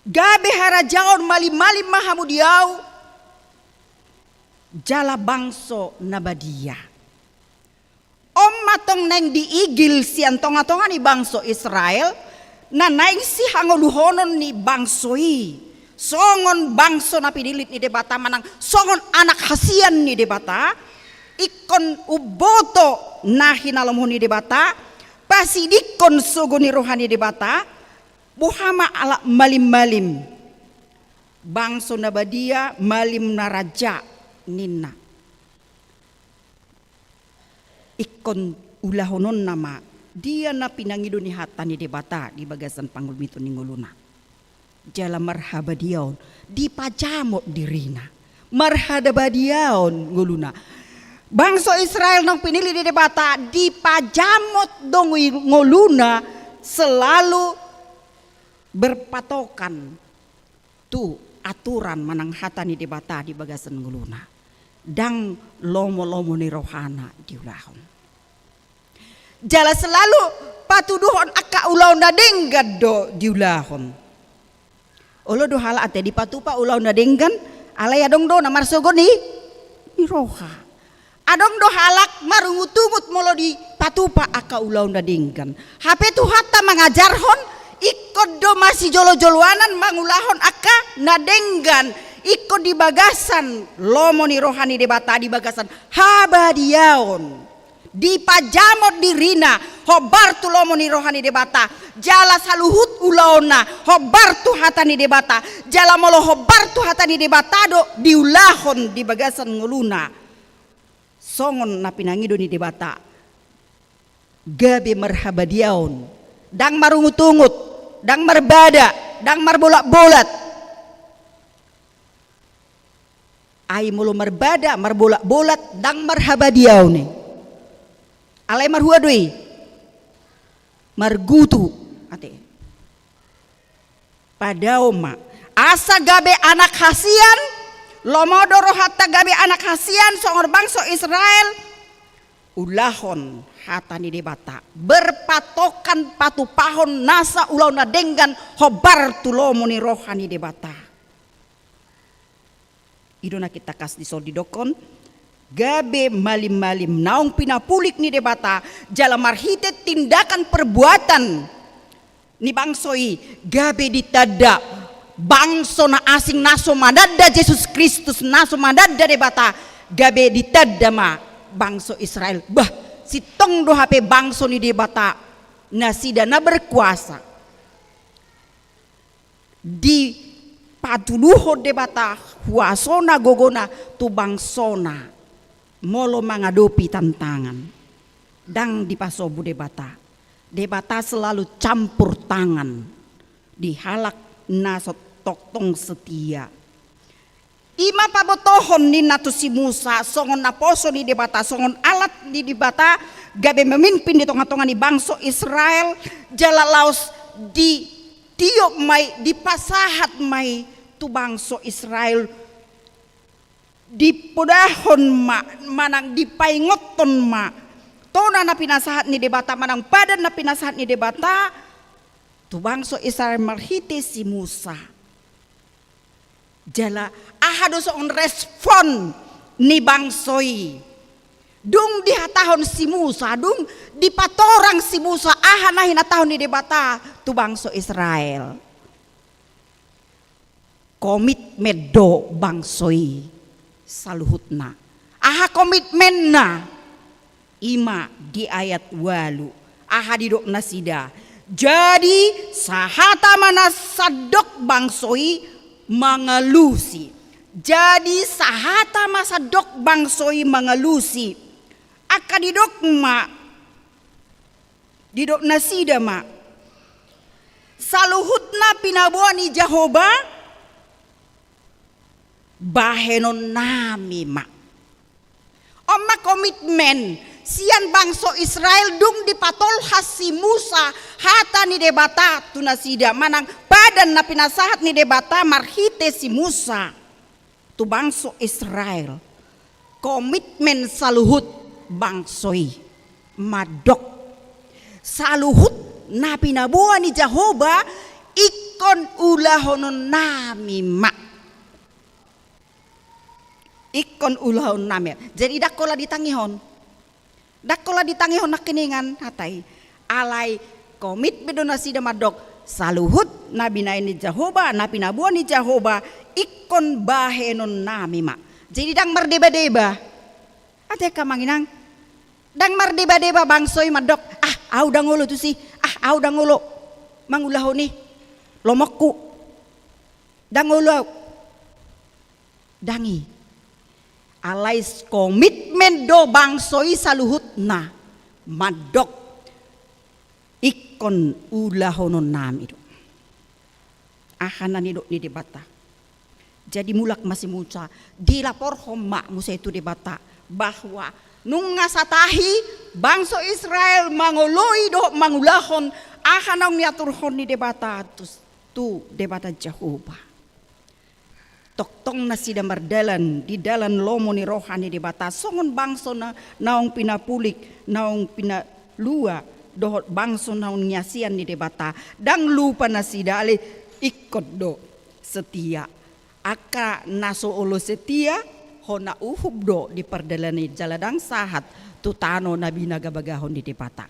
Gabe harajaon malim-malim ma hamu di Ahu, jala bangso na badia. On ma tong naeng diigil sian tonga-tonga ni bangso Israel, na naeng sihangoluhonon ni bangso i. Songon bangso na pinillit ni Debata manang songon anak hasian ni Debata, ingkon umboto na hinalomohon ni Debata, pasidikkon sogo ni roha ni Debata, boha ma ala malim-malim. Bangso na badia malim na raja ninna. Ingkon ulahononna ma dia na pinangido ni hata ni Debata di bagasan pangulmiton ni ngoluna. Jala marhabadiaon, dipajamot dirina. Marhabadiaon ngoluna. Bangso Israel naung pinillit ni Debata, dipajamot do i ngoluna selalu berpatokan tu aturan manang hata ni Debata di bagasan ngoluna. Ndang lomo-lomo ni rohana diulahon. Jala selalu patuduhon angka ulaon na denggan do diulahon. Olo do halak ate dipatupa ulaon na denggan, alai adong do na marsogot ni, ni roha. Adong do halak marungut-ungut molo dipatupa angka ulaon na denggan. Hape Tuhanta mangajarhon, ingkon do masijolo-joloanan mangulahon angka na denggan. Ingkon di bagasan lomo ni roha ni Debata, di bagasan habadiaon. Dipajamot dirina, hombar tu lomo ni roha ni Debata. Jala saluhut ulaonna, hombar tu hata ni Debata. Jala molo hombar tu hata ni Debata do, diulahon di bagasan ngoluna. Songon na pinangido ni Debata. Gabe marhabadiaon. Ndang marungut-ungut. Ndang marbada. Ndang marbolat-bolat. Ai molo marbada, marbolat-bolat, ndang marhabadiaon i. Alai marhua do i. Margutu. Ate. Padaon ma. Asa gabe anak hasian, lomo do rohanta gabe anak hasian, songon bangso Israel, ulahon hata ni Debata. Berpatokan patupahon nasa ulaon na denggan hombar tu lomo ni roha ni Debata. I do na kita kas di son didokkon, gabe malim-malim naung pinapulik ni Debata, jala marhite tindakan perbuatan ni bangso i, gabe ditanda bangso na asing na so mananda Jesus Kristus, na so mananda Debata, gabe ditanda ma bangso Israel. Bah, sintong do hape bangso ni Debata, nasida na berkuasa. Dipatuduhon Debata huasona gogona tu bangsona molo mangadopi tantangan. Ndang dipasombu Debata. Debata selalu campur tangan di halak na so tongtong setia. I ma pabotohon ninna tu si Musa, songon naposo ni Debata, songon alat ni Debata, gabe memimpin di tonga-tonga ni bangso Israel, jala laos ditiop ma i, dipasahat ma i tu bangso Israel, dipodahon ma, manang dipaingothon ma, tona na pinasahat ni Debata, manang padan na pinasahat ni Debata, tu bangso Israel marhite si Musa. Jala, aha do songon respon ni bangso i? Dung dihatahon si Musa, dung dipatorang si Musa, aha na hinatahon ni Debata tu bangso Israel? Komitmen do bangso i saluhutna. Aha komitmenna? I ma di ayat ualu, aha didok nasida? Jadi sahata ma na sandok bangso i mangalusi. Jadi sahata ma sandok bangso i mangalusi. Angka didok ma, didok nasida ma, saluhutna pinaboa ni Jahowa, bahenonnami ma. On ma komitmen sian bangso Israel dung dipatolhas si Musa hata ni Debata tu nasida, manang padan na pinasahat ni Debata marhite si Musa tu bangso Israel. Komitmen saluhut bangso i mandok, saluhut na pinaboa ni Jahowa ingkon ulahononnami ma. Ingkon ulahononnami. Jadi ndang holan ditangihon. Ndang holan ditangihon nangkiningan hata i. Alai komitmen do nasida mandok, saluhut na binahen ni Jahowa, na pinaboa ni Jahowa, ingkon bahenonnami ma. Jadi ndang mardeba-deba. Ate angka amang inang, ndang mardeba-deba bangso i mandok, ah, au ndang olo tusi, ah, au ndang olo mangulahon i, lomongku. Ndang olo au. Ndang i. Alai komitmen do bangso i saluhutna mandok, ingkon ulahononnami do aha na nidok ni Debata. Jadi mulak ma si Musa, dilaporhon ma Musa i tu Debata bahwa nunga satahi bangso Israel mangoloi dohot mangulahon aha naung niaturhon ni Debata tu, tu Debata Jahowa. Tongtong nasida mardalan di dalan lomo ni roha ni Debata, songon bangso na, naung pinapulik, naung pinalua, dohot bangso naung niasian ni Debata. Ndang lupa nasida, alai ingkon do setia. Angka na so olo setia, hona uhum do dipardalani jala ndang sahat tu tano na binagabagahon ni Debata.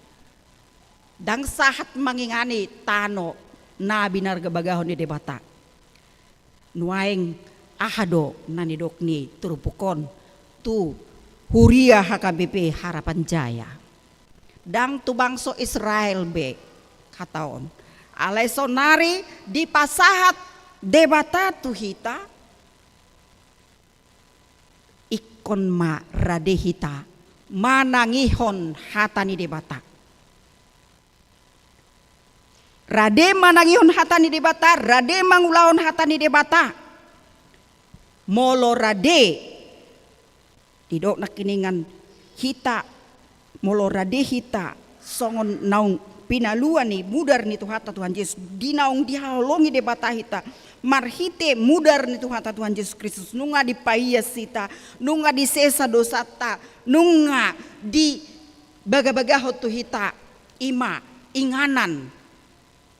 Ndang sahat mangingani tano na binagabagahon ni Debata. Nuaeng aha do na nidok ni turpuk on tu huria H K B P Harapan Jaya? Ndang tu bangso Israel be hata on. Alai saonari dipasahat Debata tu hita, ingkon ma rade hita manangihon hata ni Debata. Rade manangihon hata ni Debata, rade mangulahon hata ni Debata. Molo rade, didok nangkiningan, hita, molo rade hita songon naung pinalua ni mudar ni Tuhanta Tuhan Jesus, di naung dihaholongi Debata hita marhite mudar ni Tuhanta Tuhan Jesus Kristus, nunga dipaias hita, nunga disesa dosanta, nunga dibagabagahon tu hita, i ma inganan.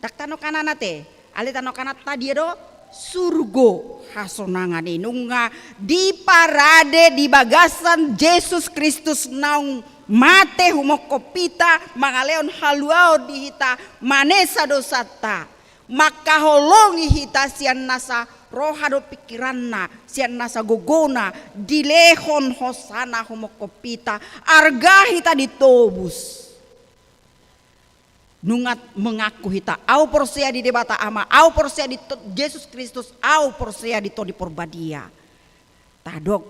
Ndang tano Kanaan ate, alai tano Kanaanta dia do? Surgo hasonangan i nunga diparade di bagasan Jesus Kristus naung mate humongkop hita, mangalehon haluaon di hita, manesa dosanta, mangkaholongi hita sian nasa roha dohot pingkiranna, sian nasa gogona, dilehon hosana humongkop hita, arga hita ditobus. Nunga mengaku hita, au porsea di Debata Ama, au porsea di to-, Jesus Kristus, au porsea di Tondi Porbadia. Tadok,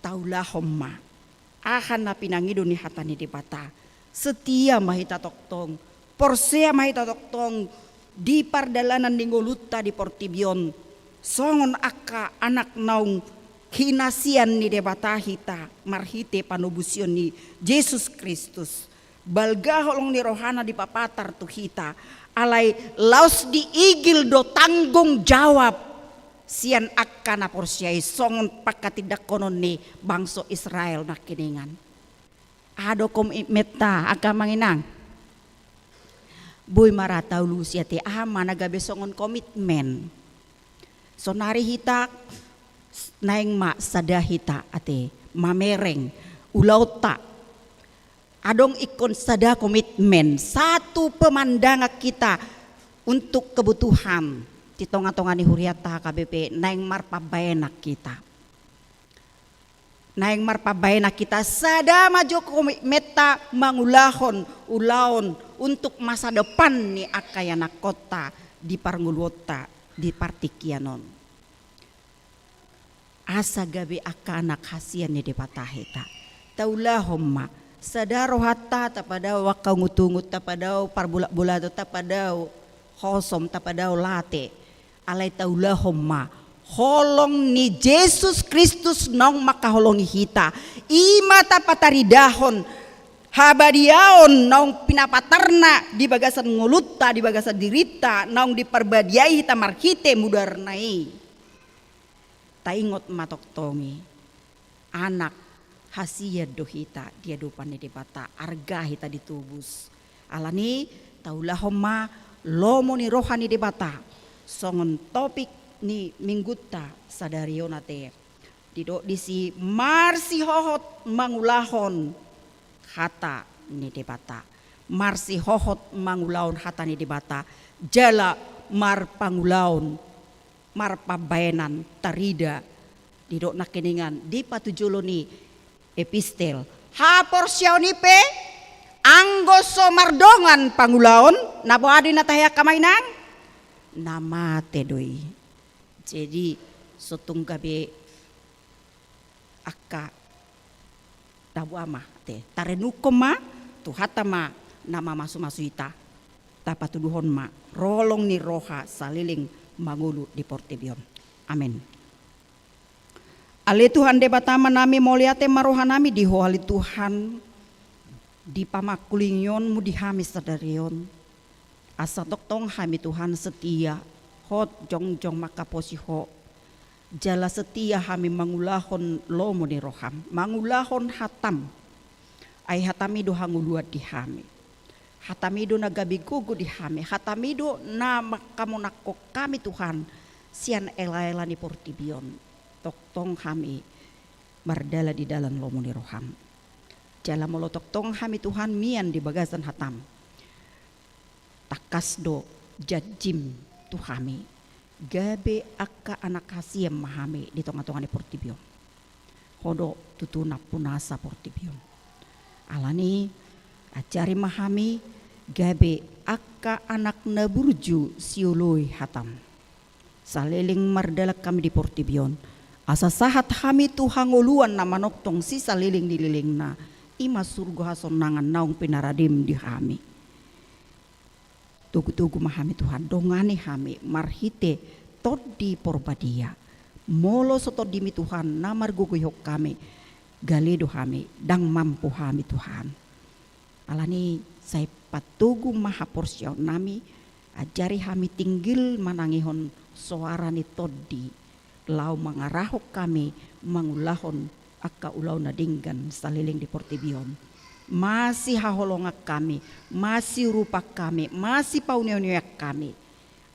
taulahon ma aha na pinangido ni hata ni Debata. Setia ma hita tongtong, porsea ma hita tongtong di pardalanan ni ngolunta di portibi on, songon angka anak naung hinasian ni Debata hita marhite panobusion ni Jesus Kristus. Balga holong ni rohana dipapatar tu hita, alai laos diigil do tanggung jawab sian angka na porsea i, songon pangkatindanghonon ni bangso Israel nangkiningan. Aha do komitmenta angka amang inang? Boi ma ra taulusi ate, aha ma na gabe songon komitmen? Saonari hita naeng ma sada hita ate, mamereng ulaonta. Adong ingkon sada komitmen, satu pemandangan kita untuk kebutuhan di tongatonga ni hurianta H K B P, naeng marpambahenan hita. Naeng marpambahenan hita, sada ma jo komitmenta mangulahon ulaon untuk masa depan ni angka ianakhonta di parngoluonta di partingkian on. Asa gabe angka anak hasian ni Debata hita. Taulahon ma, sada rohanta tapadao angka ungutungut, tapadao parbolatbolaton, tapadao hosom, tapadao late. Alai taulahon ma holong ni Jesus Kristus naung mangkaholongi hita. I ma tapataridahon habadiaon naung pinapatarna di bagasan ngolunta, di bagasan dirinta, naung diparbadiai hita marhite mudarna i. Taingot ma tongtong i, anak hasian do hita di adopan ni Debata, arga hita ditobus. Alani, taulahon ma lomo ni roha ni Debata, songon topik ni minggunta sadari on ate. Didok disi marsihohot mangulahon hata ni Debata. Marsihohot mangulahon hata ni Debata, jala marpangulahon, marpambahenan tarida didok nangkiningan di patujolo ni epistel. Haporseaon i pe anggo so mardongan pangulahon, na boha do i na tahe angka amang inang? Na mate do i. Jadi, so tung gabe angka na boha ma, te, tarenungkon ma, Tuhanta ma na mamasumasu hita, tapatuduhon ma holong ni roha saleleng mangolu di portibi on. Amen. Ale Tuhan Debata Amanami, mauliate ma rohanami di Ho ale Tuhan, di pamangkulingionmu di hami sadari on. Asa tongtong hami Tuhan setia, hot jongjong mangkaposi Ho. Jala setia hami mangulahon lomo ni roham, mangulahon hatam. Ai hatam i do hangoluan di hami. Hatam i do na gabe gogo di hami. Hatam i do na mangkamonangkon hami Tuhan, sian elaela ni portibi on. Tongtong hami mardalan di dalan lomo ni roham. Jala molo tongtong hami Tuhan mian di bagasan hatam, tangkas do janjim tu hami, gabe angka anak hasian ma hami di tongatonga ni portibi on. Ho do tutu nampunasa portibi on. Alani, ajari ma hami gabe angka anak na burju sioloi hatam. Saleleng mardalan hami di portibi on, asa sahat hami tu hangoluan na manongtong sisaleleng ni lelengna, i ma surgo hasonangan naung pinaradem di hami. Togutogu ma hami Tuhan, dongani hami marhite Tondi Porbadia. Molo so tondimi Tuhan na margogoihon hami, gale do hami, ndang mampu hami Tuhan. Alani, sai patogu ma haporseaonnami, ajari hami tinggil manangihon soara ni Tondi, laho mangarahon hami mangulahon angka ulaon na denggan saleleng di portibi on. Masihaholongan hami, masiurupan hami, masipauneaunean hami,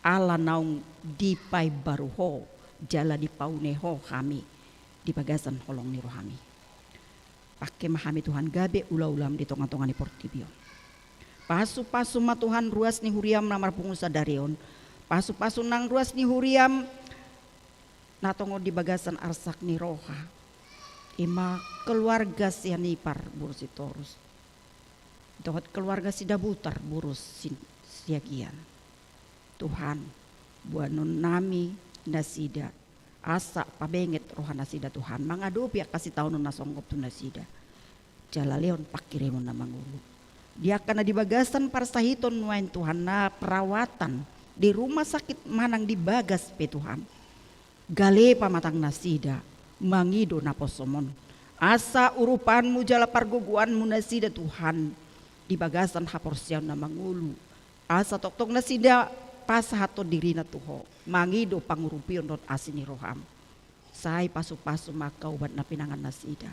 ala naung dipaimbaru Ho, jala dipaune Ho hami di bagasan holong ni rohami. Pangke ma hami Tuhan gabe ulaulaM di tongatonga ni portibi on. Pasupasu ma Tuhan ruas ni huriaM na marpungu sadari on. Pasupasu nang ruas ni huriaM na tongon di bagasan arsak ni roha. I ma keluarga Sianipar boru Sitorus. Dohot keluarga Sidabutar boru Sin-, Siagian. Tuhan, boanonnami nasida, asa pabenget rohanasida Tuhan, mangadopi angka sitaonon na songgop tu nasida. Jala lehon pangkirimon na mangolu. Di angka na di bagasan parsahiton nuaeng Tuhan na perawatan, di rumah sakit manang di bagas pe Tuhan. Gale pamatang nasida, mangido naposoM on. Asa urupanMu jala pargogoanMu nasida Tuhan, di bagasan haporseaon na mangolu. Asa tongtong nasida pasahathon dirina tu Ho, mangido pangurupion dohot asi ni rohaM. Sai pasupasu ma angka ubat na pinangan nasida.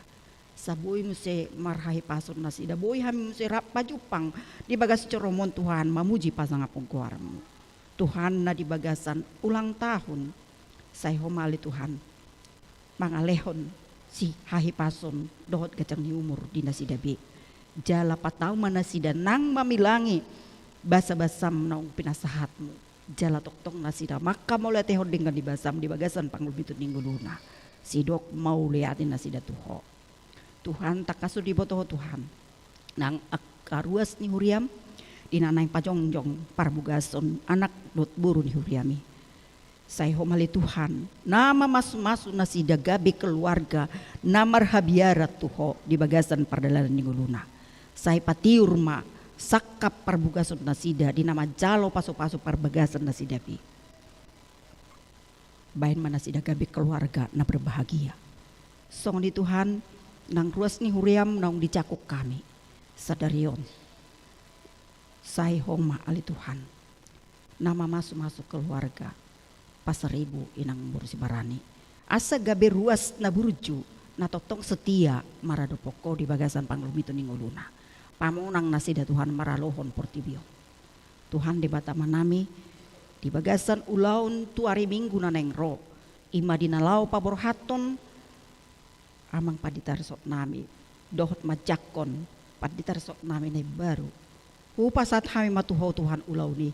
Asa boi muse marhahipason nasida, boi hami muse rap pajumpang di bagas joroMon Tuhan, mamuji pasangaphon goarMu. Tuhan na di bagasan ulang tahun, sai Ho ma ale Tuhan, mangalehon sihahipason dohot ganjang ni umur di nasida be. Jala patau ma nasida nang mamilangi basabasaM naung pinasahatMu. Jala tongtong nasida mangkamauliatehon denggan ni basaM di bagasan pangurupion ni ngoluna. Sidok mauliate nasida tu Ho. Tuhan, tangkas do diboto Ho Tuhan. Nang angka ruas ni huriaM, di na naeng pajongjong parbugason anak dohot boru ni huriaM i. Sai Ho ma ale Tuhan, na mamasumasu nasida gabe keluarga na marhabiaran tu Ho di bagasan pardalanan ni ngoluna. Sai patiur ma sangkap parbugason nasida di na manjalo pasupasu parbagason nasida be. Baen ma nasida gabe keluarga na berbahagia. Songon i Tuhan, nang ruas ni huriaM naung dijangkon hami sadari on. Sai Ho ma ale Tuhan, na mamasumasu keluarga Pasaribu, Inang boru Sibarani. Asa gabe ruas na burju, na tongtong setia maradophon Ho di bagasan pangurupion ni ngoluna. Pamonang nasida Tuhan maralohon portibi on. Tuhan Debata Amanami, di bagasan ulaon tu ari Minggu na naeng ro, i ma di na laho paborhathon Amang Pandita Resort nami, dohot manjangkon Pandita resort nami na imbaru, hupasahat hami ma tu Ho Tuhan ulaon i,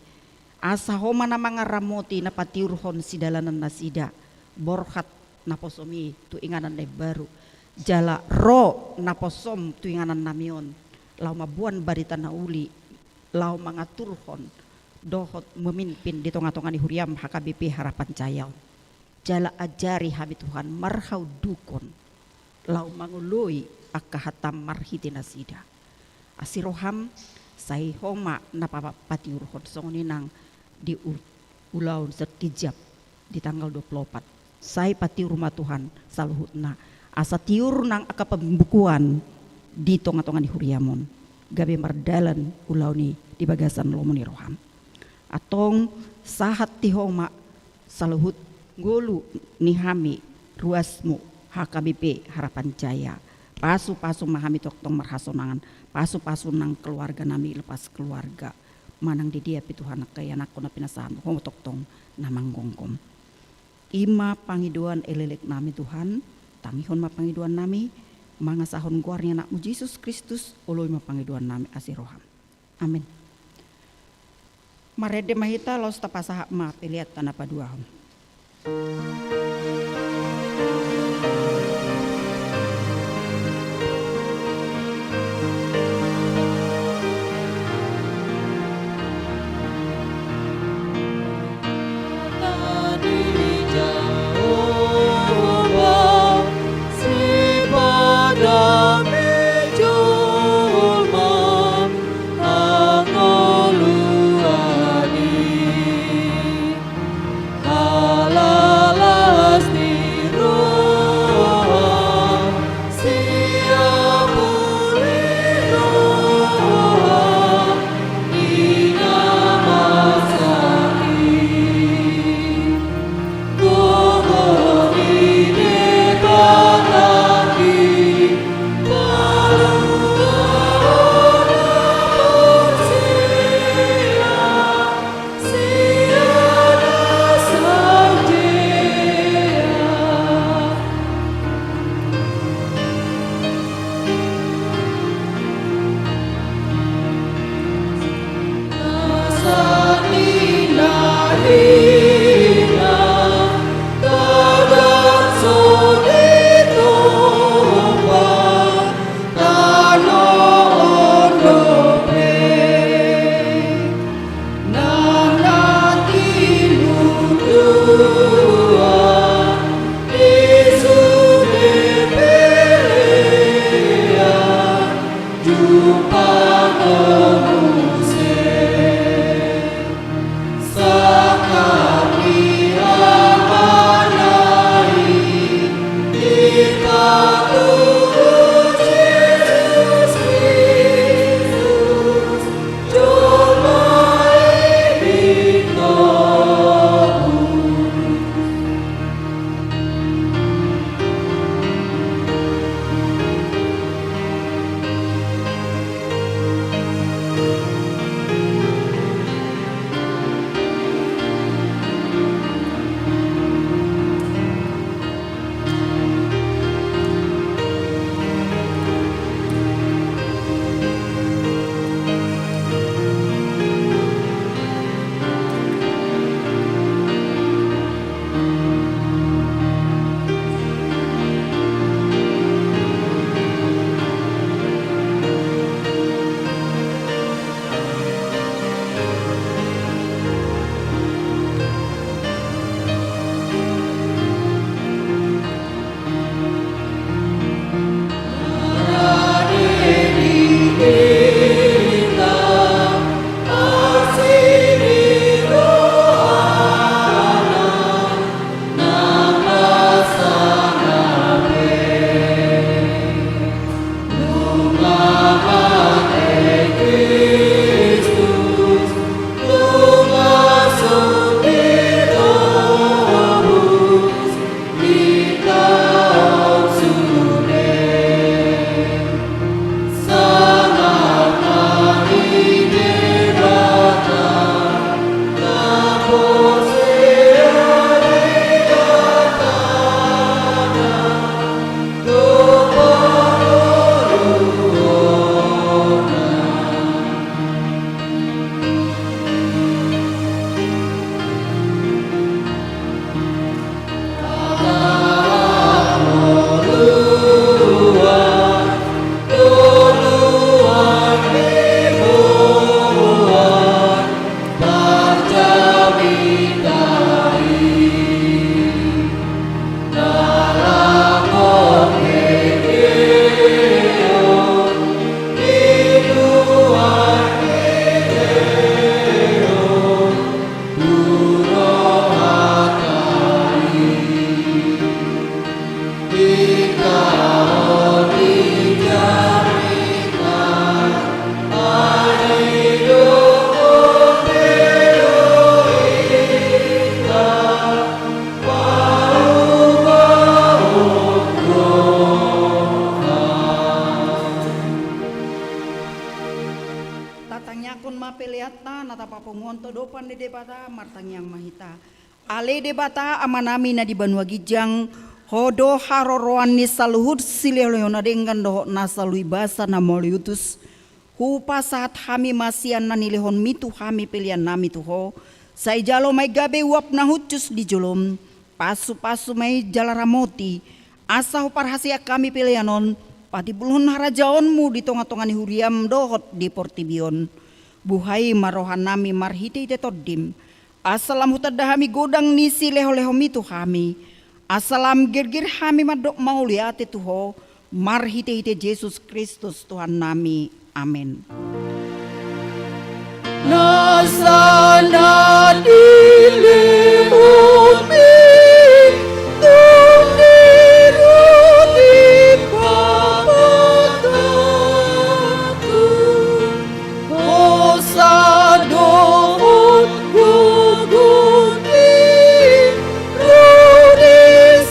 asa Ho ma na mangaramoti na patiurhon sidalanan nasida borhat naposom i tu inganan na imbaru, jala ro naposom tu inganan nami on, laho mamboan barita na uli, laho mangaturhon dohot memimpin di tonga-tonga ni huriam H K B P Harapan Jaya on. Jala ajari hami Tuhan marhaudukon laho mangoloi angka hatam marhite nasida. Asi roham, sai Ho ma na pa-, patiurhon songon i nang di u-, ulaon sekejap di tanggal dua puluh opat. Sai patiur ma Tuhan saluhutna, asa tiur nang angka pembukuan di tonga-tonga ni huriam on, gabe mardalan ulaon i di bagasan lomo ni roham. Antong sahat di Ho ma saluhut ngolu ni hami ruasmu H K B P Harapan Jaya. Pasu-pasu ma hami tongtong marhasonangan, pasu-pasu nang keluarga nami lepas keluarga. Manang di dia pe Tuhan angka ianakhon na pinasahat Ho tongtong na manggomgom. I ma pangidoan elek-elek nami Tuhan, tangihon ma pangidoan nami, mangasahon goar ni Anakmu Jesus Kristus, oloi ma pangidoan nami asi roham. Amin. Marende ma hita laos tapasahat ma pelean ta na paduahon. Tatangiangkon ma peleanta na tapapunguhon tu adopan ni Debata, martangiang ma hita. Ale Debata Amanami na di banua ginjang, Ho do haroroan ni saluhut silehonlehon na denggan dohot na salui basa na mauliutus. Hupasahat hami ma sian na nilehonMi tu hami peleannami tu Ho. Sai jalo ma i gabe uap na hushus di joloM. Pasupasu ma i jala ramoti, asa huparhaseang hami pelean on patimbulhon harajaonMu di tongatonga ni huriaM dohot di portibi on. Buhai ma rohanami marhitehite TondiM, asa lam hutanda hami godang ni silehonlehonMi tu hami, asa lam girgir hami mandok mauliate tu Ho, marhitehite Jesus Kristus Tuhannami. Amen. Nasa na dilehonMi, tung di roti pamatangku, hosa dohot gogo ni ro di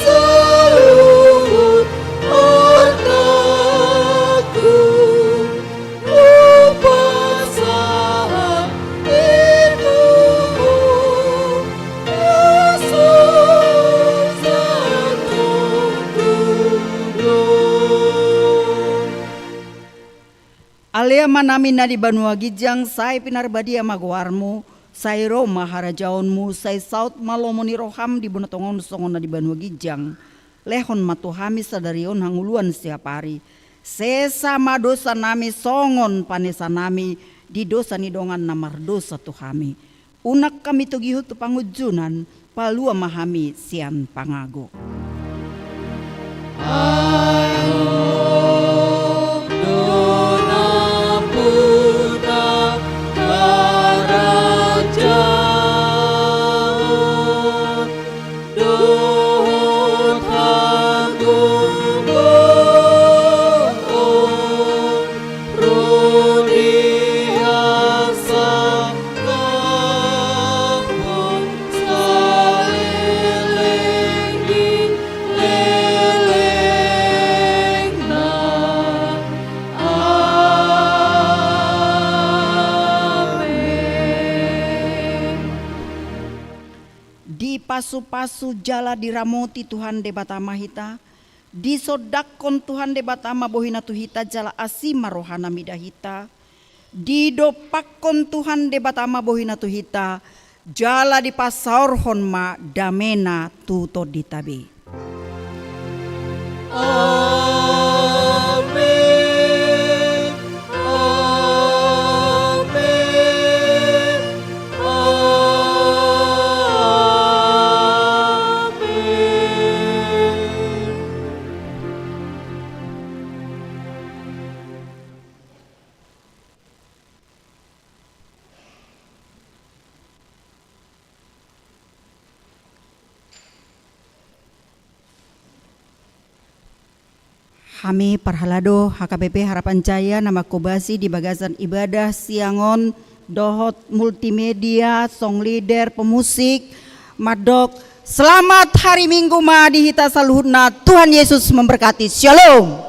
saluhut artangku, hupasahat i tu Ho, Jesus Tuhanku do. Ale Amanami na di banua ginjang, sai pinarbadia ma goarMu, sai ro ma harajaonMu, sai saut ma lomo ni rohaM di banua tonga on songon na di banua ginjang. Lehon ma tu hami sadari on hangoluan siapari. Sesa ma dosanami songon panesanami di dosa ni dongan na mardosa tu hami. Unang hami togihon tu pangunjunan, palua ma hami sian pangago. Ai Ho do nampuna harajaon dohot hagogoon, ro di hasangapon saleleng ni lelengna. Amen. Dipasupasu jala diramoti Tuhan Debata ma hita. Disondangkon Tuhan Debata ma bohiNa tu hita jala asi ma rohaNa mida hita. Didompakkon Tuhan Debata ma bohiNa tu hita jala dipasaorhon ma dameNa tu tondinta be. Amen. Amen. Amen. Hami parhalado H K B P Harapan Jaya na mangkobasi di bagasan ibadah siang on dohot multimedia, song leader, pemusik, mandok selamat hari Minggu ma di hita saluhutna. Tuhan Yesus memberkati. Shalom.